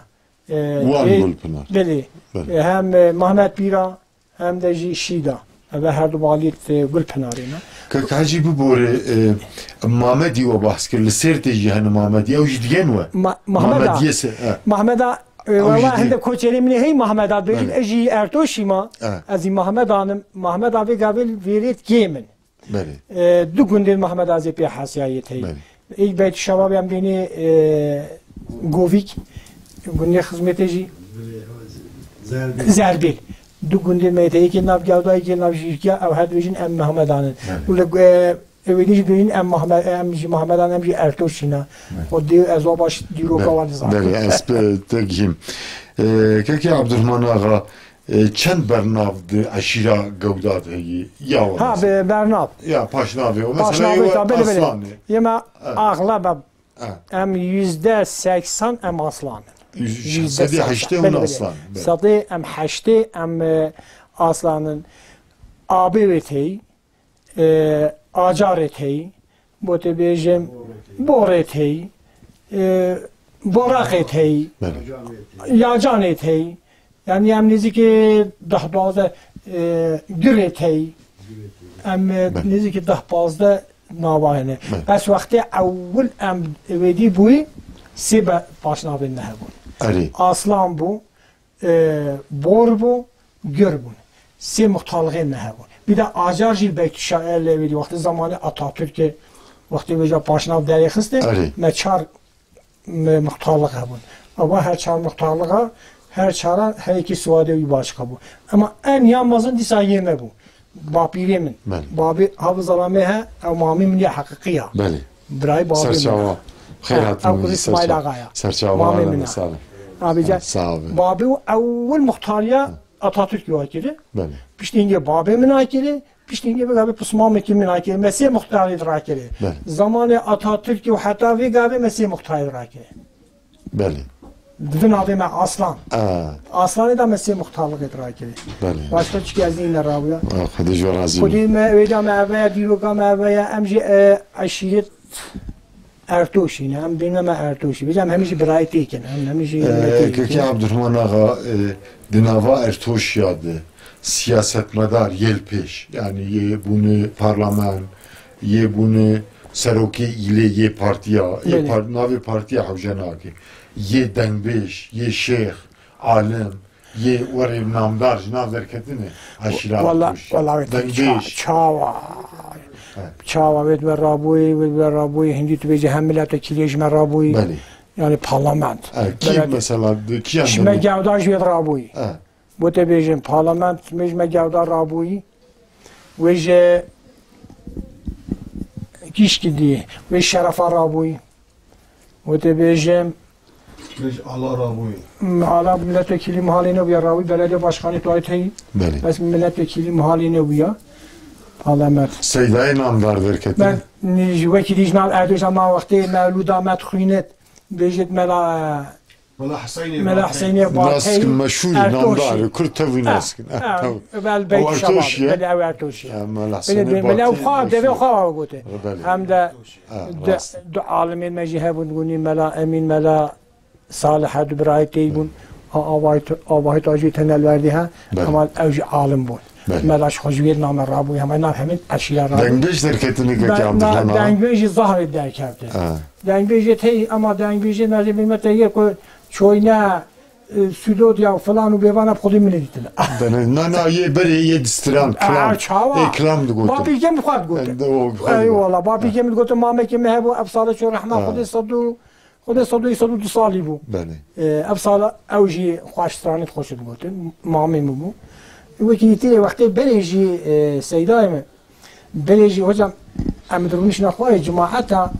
E, Wan ê-, Gulpinar. Belê. Belê. E, hem, e, Mehmet Pîra, hem de jî Şîda. Eve her du balî, e, Gulpinarê ne. Kek Hecî bibore, e, Mamedî we behs kir, li Sêrtê jî hene Mamedî, ew jî digên we? Ma-, Mahmeda. Mamediyê se-, e. Mahmeda, e, Ew jî wela digên. Hinde koçerê min ê hey Mahmeda dibêjin, Belê. Ez jî Ertoşî ma, E. ez jî Mahmedan im. Mahmeda vê gavê vêrê kêm in. Belê. E, du gundên Mahmeda zê pê hesiyayê tey. Belê. Ê Beytî Şebabê em bênê, e, Govîk, gundê xizmetê jî Zerbîl. Zerbîl. Du gundên me tey, yekê nav Gewda, yekê nav Jîrkiya, ew her dibêjin em Mahmedan in. Belê. Û li, e, ewêdî jî dibêjin em Mahme-, em jî Mahmedan, em jî Ertoşî ne. Belê. O dê ez wa baş dîroka Belê. wan dizanim. Belê, ez pe-, te gihîm. E, Kekê Abdurrahman Axa, E, çend bernav di eşîra Gewda de heye? Ya we Ha, mesela. be-, bernav. Ya paşnavê o. Mesela Paşnavê ye we ta, belê, belê. Aslan e. Yê me Ha. axlebe Ha. em yüzde seksen em aslan in. Yüz-, Yüzde seksen. Sedî heştê Belê, hûn belê. aslan in. Belê. Sedê em heştê em, e, aslan in. Abê wê tey. E, Acarê tey, bo te bêjim, Borê tey, e, Boraqê tey, Belê. Yacanê tey, yanî em nêzîkî deh duwazdeh, e, Girê tey, em, e, Belê. nêzîkî deh pazdeh nava hene. Belê. Bes wextê ewil em wêdî bûyî, sê be-, paşnavên me hebûn. Erê. Aslan bû, e, Bor bû, Gir bûn. Sê muxtarlixên me hebûn. Bir de Acar jî belkî şair lê wî wextê zamanê Atatürkê, wextê wêja paşnav derê xistê, Erê. me çar, me muxtarlix hebûn. Ava her çar muxtarlixa, her çaran her yekî siwadê wî başka bû. Ema en ya mezin dîsa yê me bû. Bapîrê min. Belê. Babê Hafiz Alamê he, ew mamê min ya heqîqî ya. Belê. Birayê babê min Serçawa. a. Xêr Ha, hatin ew wî, kuzê Smaîl Serçawa. Axa ya. Serçawa, Mamê ahlen min ve a. sahlen. Abi Ha, can, sağ olun. Babê û ewil muxtariya Ha. Atatürk'ü akiri. Belê. Piştî hingê babê min akiri. Piştî hingê vê gavê pismamekî min akiri. Me sê muxtarî rakiri. Belê. Zamanê Atatürk'ü heta vê gavê me sê muxtarî rakiri. Belê. Di vê navê me Aslan. A. Aslanê de me sê muxtarlixê rakirî. Belê. Başka çikî ez nîne rawiya. A, Xwedê ji we razî be. Xwedê me, wêda me eve ye, dîroka me eve ye. Em jî, e, eşîret Ertoşî ne. Em bêne me Ertoşî. Bêje em hemî jî birayê têk in. Em hemî jî E, milletê Kekê yekê. Abdurrahman Axa, e, di nava Ertoşiya de siyasetmedar yê li pêş, yanî yê bûne parlament, yê bûne serokê îlê yê partiya, yê Belê. par-, navê partiya hewce nake, yê dengbêj, yê şêx, alim, yê werê namdar ji nav derketine, eşîra Wala, Ertoşiya. wala wê Dengbêj. ça-, çawa. He. Çawa wê dibe rabûyî, wê dibe rabûyî, hindî tu bêjî hem miletwekîliyê ji me rabûyî. Belê. Yani parlament. E, kî Belediye. mesela, di, kiyan Ji me demê? Gewda ji wê rabûyî. E. Bo te bêjim, parlament me ji me Gewda rabûyî. Wê ji Kîşkî dî, wê Şerefa rabûyî. Bo te bêjim, Wê ji Ala rabûyî. m, Ala milletvekilî mihalê nebûya rabûyî, belediye başkanı tuayî teyî. Belê. Bes milletvekilî mihalê nebûya. Parlament. Seydayê namdar derketin. Ben, ni, ji wekî dî ji nav Erdogan ma wextê mewlûda me dixwînit, bêjit mela Mela Hüseyinê Mela Batey. Hüseyinê Batey, Nas dikin, meşhûr, Ertoşî. namdar, Kurd tevî Ha, nas dikin. Ha, Ha, tev. Bel Ew Beyt Ertoşî Şebab, ye? Belê ew Ertoşî ye. Ha, Mela Belê, Hüseyinê belê ew Batey, xwe, devê meşhûr. xwe gote. Belê. Hem de Ha, du, rast. du alimên me jî hebûn, gunî Mela Emîn, Mela Salih, her du birayê tey bûn. A, avahî, avahî tacî tenel verdî he. Belê. Ama ew jî alim bûn. Belê. Mela ji xwe ji wê name rabû, hema nav hemî eşîra rabû. Dengbêj derketine kek Na, na, Abdurrahman Axa. dengbêjî zahre derkevte. Ha. Dengbêjê tey, ama dengbêjê me jî bilmete ye ku çoyne, e, sudo diya filan û bêvana bi xwedî min dîtine. Dene, na, na, yê berê, yê distiran, Aa, kilam. çawa? Ê, kilam digotin. Bapîkê min xwe digotin. E, de, o, xwe Ey digotin. wala, bapîkê min digotin, mamekê min hebû, ev sala ço rehma Ha. Xwedê sed û, Xwedê sed û, sed û du salî bû. Belê. E, ev sala ew jî xweş stranê xweş digotin, mamê min bû. Wekî tê wextê berê jî, e, Seydayê min, Berê jî hocam, em dirûnişna xwe yê cemaeta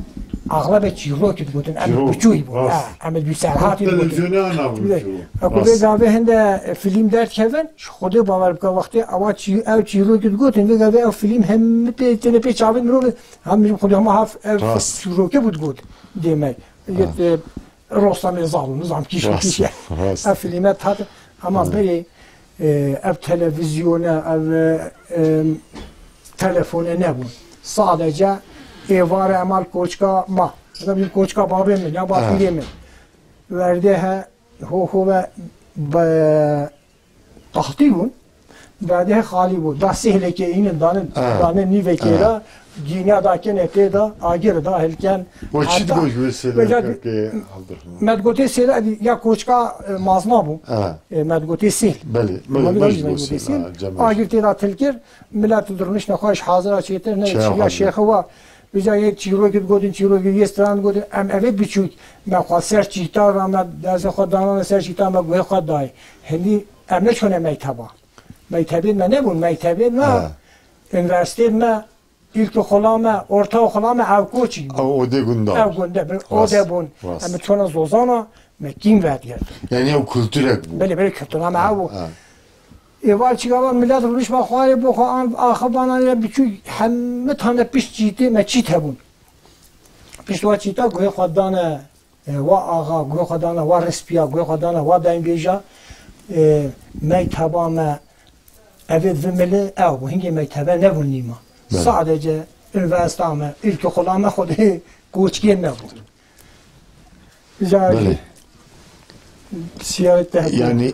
Axlebe çîrokî digotin, em Çîrok, biçûyî bûn. Rast. Ha, em bi serhatî digotin. Televizyonê anabûn Bile, çîrok. Eku bê Rast. gavê hinde, e, fîlm derkevin, ji Xwedê bawer bike wextê ewa çî-, ew çîrokî digotin, vê gavê ew fîlm hem tê-, têne pê çavê mirovê, hem Xwedê hema haf ev Rast. çîrokê bû digot dê me. Yet, e, Rostamê Zal û nizam kîşo Rast. kîşe. Rast. Ev fîlme tat, ama Hı. berê, e, ev televizyone, ev, e, e, telefone nebûn. Sadece êvare emal koçka ma. Mesela bir koçka babê min ya Ha. bapîrê min. Verde he ho ho ve be, tahtî bûn. Verde he xalî bûn. Da sêhlekê înin danin, Ha. danin nîvekê Ha. da, gînya da kene tê da, agir da hilken. We çi Heta digot ji wê sêda Vêca kakê Abdurrahman? Me digotê sêda ya koçka, e, mazna bû. Ha. E, me digotê sêl. Belê, belê, Malî me belê, ji me digotê sêl. sêl. Ha, Cemal. Agir tê da tilkir, millet dirnişne xwe ji hazira çêtir, ne Çaya çiya hazir. şêxi wa. Vêca yê çîrokê digotin, çîrokê yê stran digotin, em evê biçûk, me xwe ser çîta ra, me dezê xwe danane ser çîta, me guhê xwe dayê. Hindî em neçûne mekteba. Mektebên me nebûn, mektebên me, Ha. üniversiteyên me, ilkokula me, ortaokula me, ev koçî bûn. Ew odê gunda. Ew gunde, bir Rast, ode bûn. rast. Em çûne Zozana, me kîm vediye. Yani ew kulturek bû. Belê, belê, kultura me ew bû. Ha. Êvar çîgava millet rûnişma xwarê bo xwe an axivana ya biçû heme tane pişt çîtê me çît hebûn. Pişt wa çîta guhê xwe dane, e, wa axa, guhê xwe dane wa respiya, guhê xwe dane wa dengbêja, e, mekteba me evê vimili ew bû. Hingê mektebe nebûn nîma. Belê. Sadece üniversita me, ilkokula me xwedê koçkê me bû. Belê. Ziyaret te Yani, e,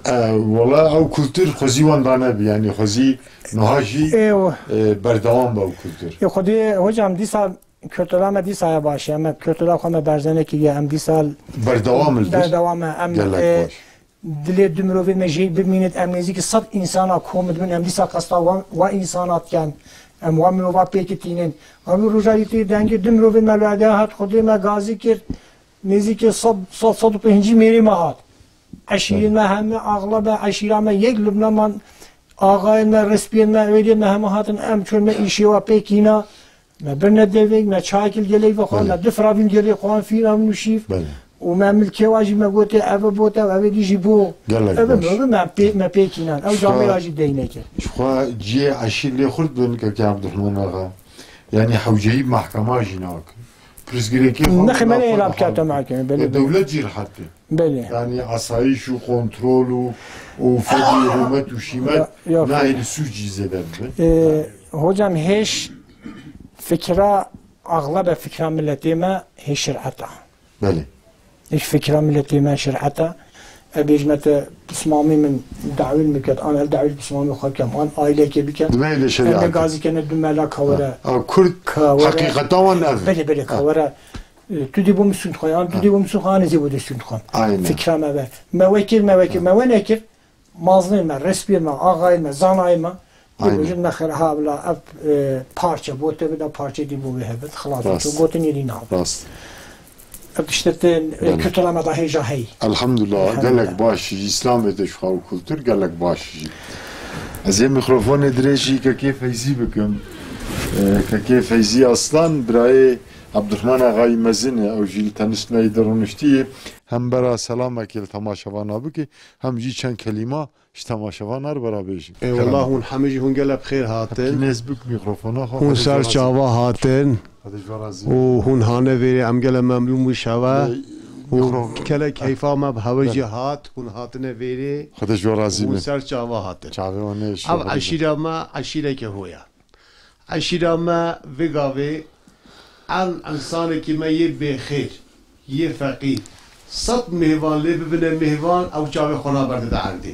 wala ew kultur xwezî wan da nebi, yani xwezî niha jî, Ê, o- e, berdewam be ew kultur. Ê, xwedî hocam dîsa kultura me dîsa ya baş e. Em kultura xwe me berze nekiriye. Em dîsa Berdewam li berdewam e. Em, Gelek e, baş. dilê du mirovên me jê bimînit. Em nêzîkî sed însana kom dibin. Em dîsa qesta wan, wa însana dikin. Em wa mirova pêk tînin. Ev roja yî tê dengê du mirovên me li erdê hat, xwedê me gazî kir. Nêzîkî sed, sed, sed û pêncî mêrê me hat. Eşîrên me heme axlebe eşîra me yek Lubnan man, axayên me, respiyên me, êdiyên me heme hatin, em çûn me îşê wa pêk hîna. Me birne devê, me çayekî li gelê vexwe, Belê. me du firavîn gelê xwan fîn ev nûşîv. Belê. Û me milkê wa jî me gotê, ev bote, ev êdî jî bo. Gelek Ev baş. me, me pê-, me pêk hînan. Ew Şuxa- camê ya jî deyneke. Şuxa ciyê eşîr lê xurt bin, kekê Abdurrahman Axa. Yani hewceyî mahkema jî nakin. Pirsgirêkê xwe Nexê me lê êla bikate mahkeme, belê, E, belê. dewlet jî rehet e. Belê. Yani asayîş û kontrol û, û fedî rûmet û şîmet Ya, ya. nahê li sûcî zêde bibe. E, hocam hêş fikra, axlebe fikra milletê me hêş şireta. Belê. Hêş fikra milletê me şireta. E, bêjme te pismamê min dawî min ket, an el dawî pismamê xwe kem, an ailekê bikem. Dime de Em şerîet. de gazî kene du mela kawere. Ha, Kurd Kawere. heqîqeta wan ev. Belê, belê, Ha. kawere. E, tu dê bo min sûnd xwe, an tu Ha. dê bo min sûnd xwe, an ez ê bo dê sûnd xwe. Aynen. Fikra me ve. Me wekir, me wekir, me we nekir. Mazlên me, respiyên me, axayên me, zanayên me. Aynen. Dibêjin me xêr ha bila ev, e, parçe bo te bida, parçe dî bo wê hebit. Xilas Rast. tu gotin yê dî nav. Rast. Ev tiştê te, e, Belê. kultura me da hêja hey. Elhamdulillah, Elhamdulillah. gelek baş jî, Îslamê de ji xwe û kultur gelek baş jî. Ez ê mikrofonê dirêjî kekê Feyzî bikim. E, kekê Feyzî Aslan, birayê Abdurrahman Axayî Mezin e, ew jî li teniştnayî de rûniştiye. Hem bera selamekê li temaşevana bike, hem jî çend kelîma ji temaşevanan re bera bêjin. Ê, Kerem. Wela hûn hemî jî hûn gelek bi xêr hatin. Hepkî nêz bik mîkrofona xwe, Hûn Xwedê ser ji we razî çava bê. hatin. Xwedê ji we razî bê. Û hûn hane vêrê em gelek memnûn bû şewe. Bê, Û mîkro- gelek keyfa me bi hewe Bê. jî hat, hûn hatine vêrê. Xwedê ji we razî Hûn bê. ser çava hatin. Çavê wan nêşe, Ev Xwedê ji we eşîra me, eşîreke hoya. Eşîra me vê gavê en insanekî me yê bêxêr, yê feqîr. Sed mêvan lê bibine mêvan, ew çavê xwe naberde de erdê.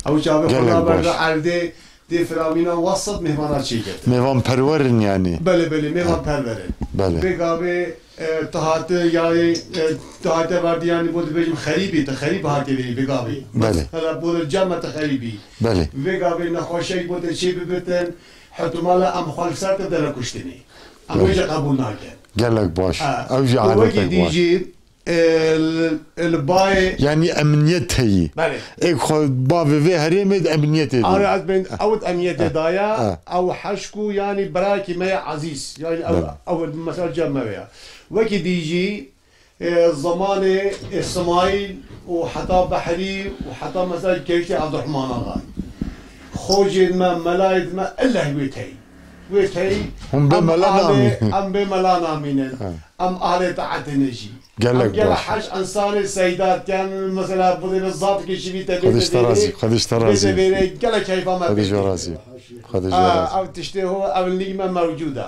Ew çavê xwe Gelek naberde baş. erdê, dê firamîna wa sed mêvana çêkete. Mêvanperwer in yani. Belê, belê, mêvanperwer in. Belê. Vê gavê, e, tu hate, yani, e, tu hate vardî, yani, bo dibêjim xerîbî, tu xerîb hate vê, vê gavê. Belê. Mesela bo de cem me tu xerîbî. Belê. Vê gavê nexweşeyî bo te çê bibitin, Hihtimale em xwe li ser te dere kuştinê. Em Belê. wê jî qebûl nakin. Gelek baş. Ha, Ew jî û wekî adetek dî baş. jî, Li, li bayê Yani emniyet heyî. Belê. Ê xwe bavê vê herêmê di emniyetê de. Ara ez bên ewt emniyetê Ha. daye, Ha. ew heşk û yanî birakî me ye ezîz. Yani ew, Belê. ew mesela cem me ye. Wekî dî jî, e, zemanê Îsmaîl û heta Behrî û heta mesela kevşê Abdurrahman Axa. Xocên me, melayên me, elleh wê tey. Wê tey, Hûn bê em mela alê, namînin. em bê mela namînin. Ha. Em alê taetê ne jî. Gelek Em gel baş. Hej insanê seyda dikin, mesela, bu deve zat ki şivî te Xwedê bête ji te razî, vêrê, xwedê ji te bête razî. Vêrê, gelek keyfa me Xwedê ji pê we tê. Razî. Xwedê ji we Ha, razî. Ev tiştê ho, ev nîg me mewcûd e.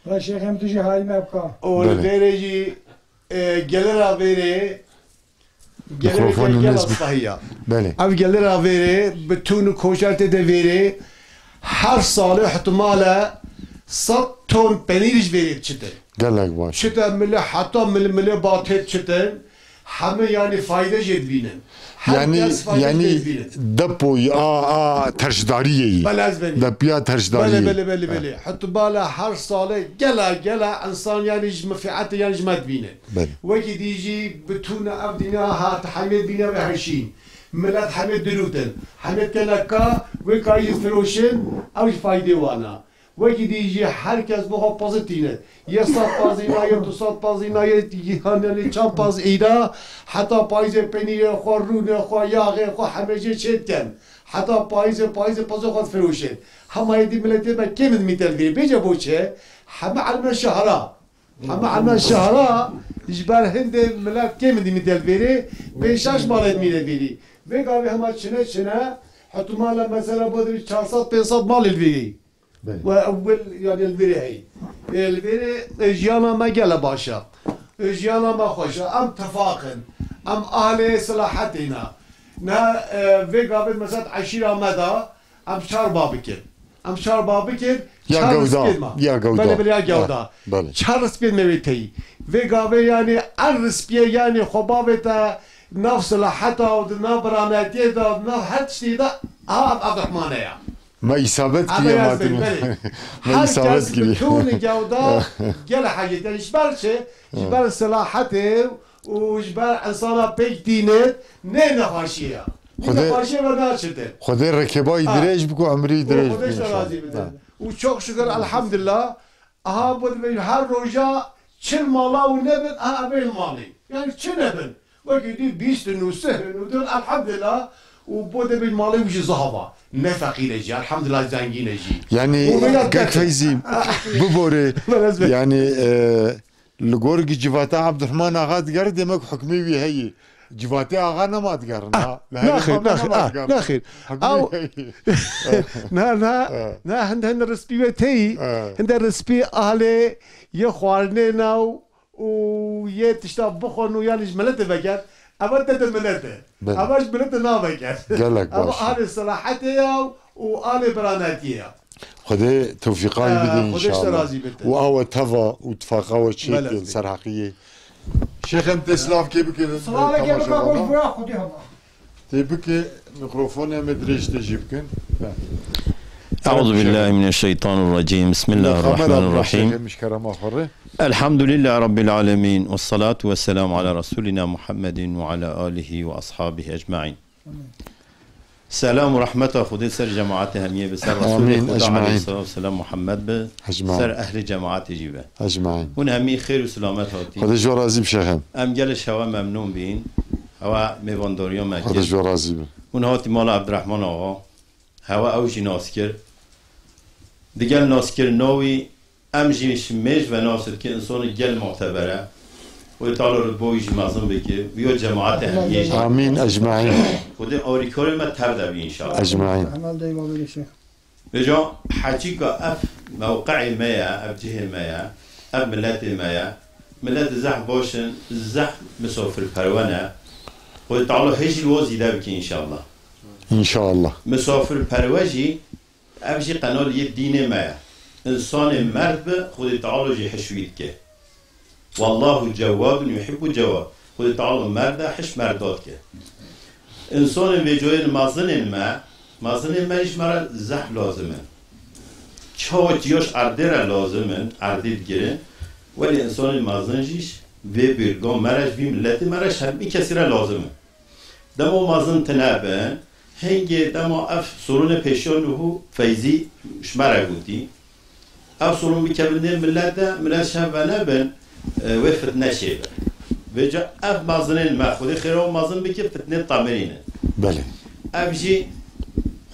Ve Şêxê em tu jî hay me bika. Û li Belê. Vêrê jî, e, gelira vêrê, gelira Mikrofonê gel nêz bi. Astahiya. Belê. Ev gelira vêrê, bi tûn û koşer tê de vêrê, her salê ihtimale sed ton penîr ji vêrê diçite. Gelek baş. Çite mile, heta mil-, mile batê diçite, heme yani fayde jê dibînin. Her Yani, kes fayde yani jê dibînin. Depoyî, a, a, terşdariyê yî. Belê, ez belê. Depiya terşdariyê. Belê, belê, belê, Ha. belê. Ihtimale her salê gela, gela insan yani ji menfeetê yani ji me dibîne. Belê. Wekî dî jî bi tûne ev dîna hat hemê dîna ve heşîn. Milet hemê dirûtin. Hemê teneka wê kayî firoşin, ew jî faydê wana. Wekî dî jî her kes bi xwe pozitîf e. Yê sed pazîna, yê du sed pazîna, yê, yê çend pazîna, heta payîzê penîrê xwe, rûnê xwe, yaxê xwe, hemê jê çê dikin. Heta payîzê, payîzê pazê xwe difiroşin. Hema yê dî miletê me kêm dimîte li vê. Bêje bo çi? Heme elme şehra. Heme elme şehra ji ber hindê milet kêm dimîte li vêrê, pênc şeş malê dimîne vêrî. Vê gavê hema çine çine, ihtimale mesela bo çar sed pênc sed malê li vêrî. Belê. We ewil yani li vêrê heyî. Ê, li vêrê, ê, jiyana me gele baş e. Ê, jiyana me xweş e. Em tifaq in. Em ahlê silahetê ne. Ne, e, vê gavê mesela eşîra me de em çar babik in. Em çar babik in, Ya çar gewda, rispiyên me. Ya gewda. Belê, belê, ya Ya, gewda. belê. Çar rispiyên me wê teyî. Vê gavê yani en rispiye yani xwe bavê te nav silaheta û di nav biranetiyê de, di nav her tiştî de, a, ev Abdurrahmane ya. Me îsabet Ama kiriye yaz Martin. Bey, belê. Me Her îsabet kes kiriye. Bi tûnî gewda gele hecet. Yani ji ber çi? Ji ber silahetê û ji ber insana pêk dînit nê nexweşiye ya. Xwedê Nexweşiye ve naçitin. Xwedê rekebayî Ha. dirêj biko, emrî Û dirêj Xwedê biko ji te inşallah. razî bidin. Ha. Û çok şükür elhamdülillah. Aha, bu dibê her roja çil mala û nebin, aha, evê malê. Yani çi nebin? Wekî dî bîst in û sih in û din, elhamdülillah. Û bu dibê malê wî jî zahava. Ne feqîr e jî, elhamdülillah zengîn e jî. Yani Û milet Kek netin. Feyzî, bibore, Belez be. yani, e, li gor ki civata Abdurrahman Axa digere, demek hukmê wî heye. Civatê axa nema digerin, ha? Li herê Naxêr, xwe naxêr, nema ah, digerin. naxêr. Hukmê Ew, heye. na, na, Eh. na, hinde, hinde rispî wê teyî, Eh. hinde rispî alê yê xwarinê naw û yê tişta bixwin û yanî ji miletê veket, eva te de milet e. Belê. Eva ji miletê naveket. Gelek Eva baş. alê silahetê ya û alê biranetiyê ya. Xwedê tewfîqa wî Eh, bide Xwedê ji te inşallah. razî bite. Û awe teva û tifaqa we çêke Belê. li ser heqiyê. Şêxem tê silavkê bikin, Silavekê temaşevanan. bike, xwe ji bo ya Xwedê hema. Tê bike, mikrofonê me dirêj tê jî bikin. Be. Euzu billahi mineşşeytanirracim. Bismillahirrahmanirrahim. Şêxem ji kerema xwe re. Elhamdülillahi Rabbil alemin. Ve salatu ve selamu ala Resulina Muhammedin ve ala alihi ve ashabihi ecmain. Selam û rehmeta Xwedê ser cemaetê hemiyê be, ser Resûlê Amîn, Xweda ecmaîn. aleyhisselatu vesselam Muhammed be, Ecmaîn. ser ehlê cemaetê jî be. Ecmaîn. Hûn hemî xêr û selamet hatî. Xwedê ji we razî be şêxem. Em gelê ji hewe memnûn bîn. Hewe mêvandariya me Xwedê kir. ji we razî be. Hûn hatî mala Abdurrahman Axa. Hewe ew jî nas kir. Digel naskirina wî, em jî ji mêj ve nas dikin, insonê gel muteber e. Xwedê Teala rutba wî jî mezin bike, wî ya cemaetê hemiyê jî. Amîn ecmaîn. Xwedê arîkarê me tev de bî înşallah. Ecmaîn. Hemal dey babê şêx. Vêca heçîka ev mewqeyê me ye, ev cihê me ye, ev miletê me ye. Miletê zehf baş in, zehf misafirperwe ne. Xwedê Teala hê jî li we zîde bike înşallah. Înşallah. Misafirperwe jî, ev jî qenal yê dînê me ye. Însanê merd be, Xwedê Teala jî hiş wî dike. Wallahu cewwadun yuhibbu cewwad. Xwedê Teala merd e, hiş merda dike. Însanên vêcayên mezinên me, mezinên me ji me re zehf lazim in. Çawa ki yaş erdê re lazim in, erdê digirin, welê însanên mezin jî Vê bîrgo me re ji vî miletê me re ji hemî kesî re lazim e. Dema mezin tine bin, hingê dema ev sorûnê pêşiya Nuhû Feyzî ji me re gotî. Ev sorûn bikevin nê milet de, milet ji hev venebin, e, wê fitne çêbe. Vêca ev mezinên me, Xwedê xêra wan mezin bike, fitnê temirî ne. Belê. Ev jî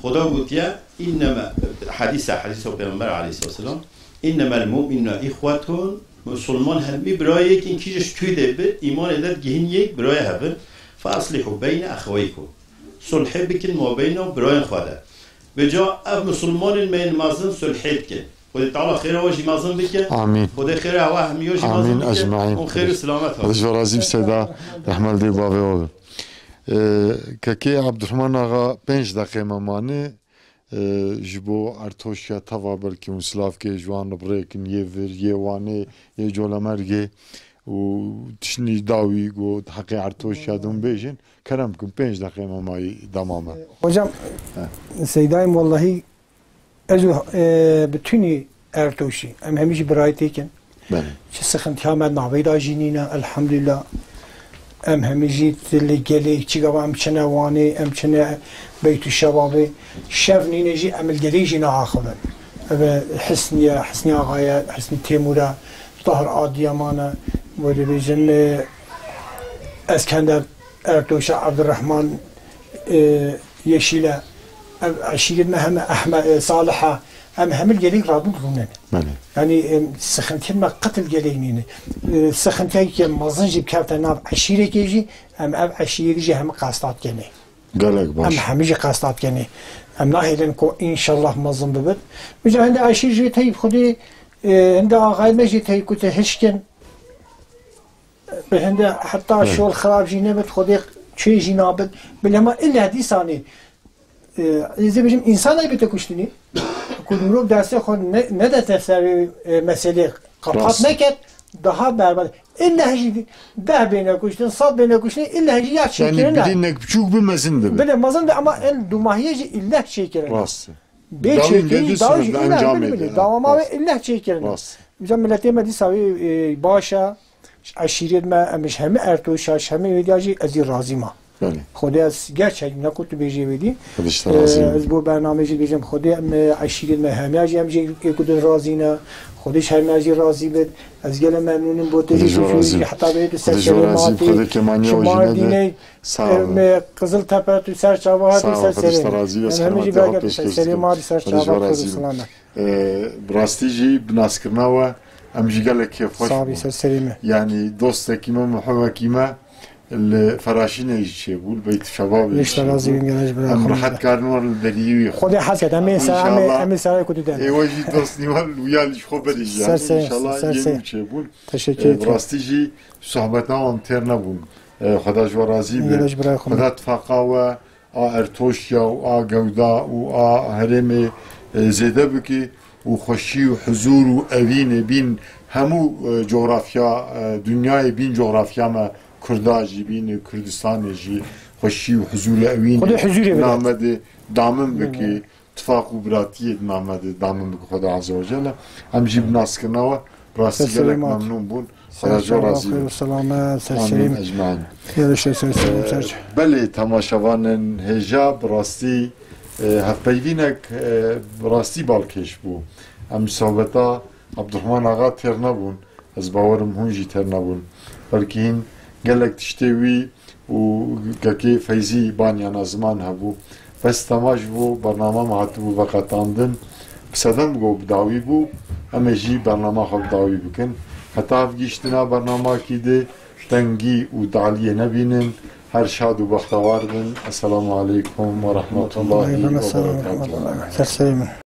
Xweda gotiye, "Înneme", hedîse, hedîsa Pêxember aleyhisselam, "Înnemel mu'minûne îxwetun", Musulman hemî birayê yek in, kî ji kî de bi, îmanê de digihîn yek, birayê hev in. "Fe aslîhû beyne exeweykum." Sulhê bikin mabeyna birayên xwe de. Vêca ev musulmanên me yên mezin sulhê dikin. Xwedê Teala xêra we jî mezin bike. Amîn. Xwedê xêra we hemiya jî mezin Amîn bike. Ecmaîn. Hûn xêr û selamet Xwedê ji we razî bi Seyda Rehmel Dê bavê we be. Ee, Kekê Abdurrahman Axa, pênc deqê me mane. Ee, ji bo Ertoşya teva belkî hûn silav ke ji wan ribirêkin yê vir, yê Wanê, yê Colemêrgê û tiştî dawî ku heqê Ertoşya dûn bêjin, kerem bikin, pênc deqê me mayî dema me. Hocam, He. Seydayim, wellahî ez û, e, bütünî Ertoşî, em hemî jî birayê têkin. Belê. Çi sixintiya me navê de jî nîne, elhamdülillah. Em hemî jî li gelê çi gava em çine Wanê, em çine Beytû Şebabê. Şev nîne jî em li gelê jî naaxivin. Ev Hisniye, Hisnî Axaye, Hisnî Têmûre, Tahir Adiyaman e, wê dibêjin, e, Eskender Ertoşa, Abdurrahman, e, Yeşîle, ev eşîrê me heme Ehme-, e, Saliha, em hemî gelek rabûn rûnin. Belê. Yanî, em, sixintiyên me qet li gelek nîne. E, sixintiyekê mezin jî bikevte nav eşîrekê jî, em ev eşîrê jî hemî qestat kenê. Gelek baş. Em hemî jî qestat kenê. Em nahêlin ku înşallah mezin bibin. Vêca hinde eşîr jî teyî xwedî, e, hinde axayê me jî teyî ku te hişkin. Bi hinde heta Hı. şol xirab jî nebit, Xwedê çê jî nabit. Bilema illa dîsanî, e, ez ê bêjim, însan aybe te kuştinî. Ku mirov destê xwe ne, nedete ser, e, meselê qapat Rast. neket, daha berbat. Illa jî deh bêne kuştin, sed bêne kuştin, illa jî ya Yani çêkirine. Birînek biçûk bi mezin dibe. Bile mezin de ama en dumahiye jî illa çêkirine. Rast. Bê Dawî çêkirî, de dawî jî sınırda illa encamê bilmilî. de. Dawama ve Rast. illa çêkirine. Rast. Vêca miletê me dîsa wê, e, baş e. Ji eşîrê me, em ji hemî Ertoşa, ji hemî wêdiya jî ez ê razî ma. Belê. Xwedê ez gerçek ne ku tu bêjê wêdî. Xwedê ji te razî be. Ez bo bernameyê jî dibêjim, Xwedê em, e, eşîrê me hemiya jî em jî ê ku din razî ne. Xwedê ji hemiya jî razî bit. Ez gelek memnûn im bo te Xwedê jî ji we razî be. Heta bê tu ser Xwedê ji we serê razî be. Xwedê kêmaniya we jî nede. Sağ olun. Em, e, Qiziltepe tu ser çava hatî Sağ ol, ser Xwedê ji te serê. razî be. Em hemî jî Selamet ya belge tu ser pêşkêş serê dikim. ma hatî ser Xwedê ji çava we razî be. Qizilsilame. Ee, bi rastî jî bi nastkirina we em jî gelek kêfxweş Sağ bûn. Ol, ser serê me. Yanî dostekî me, muhibekî me li Feraşînê jî çêbû, li Beyt Şebabê jî Beş razî çêbû. Bin gelej bira Em xwe rehet de. karin wer li berî wî. Xwedê hez ket, em ê sa-, em ê, İnşallah. em ê serayê ku tu den. Ê we jî dostî we li wîya li ji xwe berî jî. Ser serê, İnşallah ser yê serê. nû çêbûn. Teşekkür Ee, bi ederim. rastî jî sohbeta wan têr nebûn. Ee, Xweda ji we razî be. Gelej bira xwe. Xweda tifaqa we a Ertoşya û a Gewda û a herêmê, e, zêde bike û xweşî û huzûr û evînê bîn hemû, e, coğrafya, e, dinyayê bîn coğrafya me Kurda jî bîn, e, Kurdistanê jî xweşî û huzûr û evîn Xwedê huzûrê bide. name de damin bike, tifaq û biratiyê di name de damin bike Xweda Azze ve Celle. Em jî bi naskirina we rastî Ser gelek serê me. memnûn bûn. Ser Xweda ji we serê me, razî xêr be. û selamet, ser Amîn serê me. ecmaîn. Yê de ser serê me, Ee, ser. Belê, temaşevanên hêja, bi rastî, e, hevpeyvînek, e, bi rastî balkêş bû. Em sohbeta Abdurrahman Axa têr nebûn. Ez bawerim hûn jî têr nebûn. Belkî hîn gelek tiştê wî û kekê Feyzî baniyana ziman hebû. Bes tema ji bo bernama me hatibû veqetandin. Bi sedem go bi dawî bû, em ê jî bernama xwe bi dawî bikin. Heta ev gihîştina bernamakî de tengî û daliyê nebînin. Her şad û bextewar bin. Esselamu aleykum ve rahmetullahi ve Aleyküm selam ve berekatuhu. rahmetullah. Ser serê me.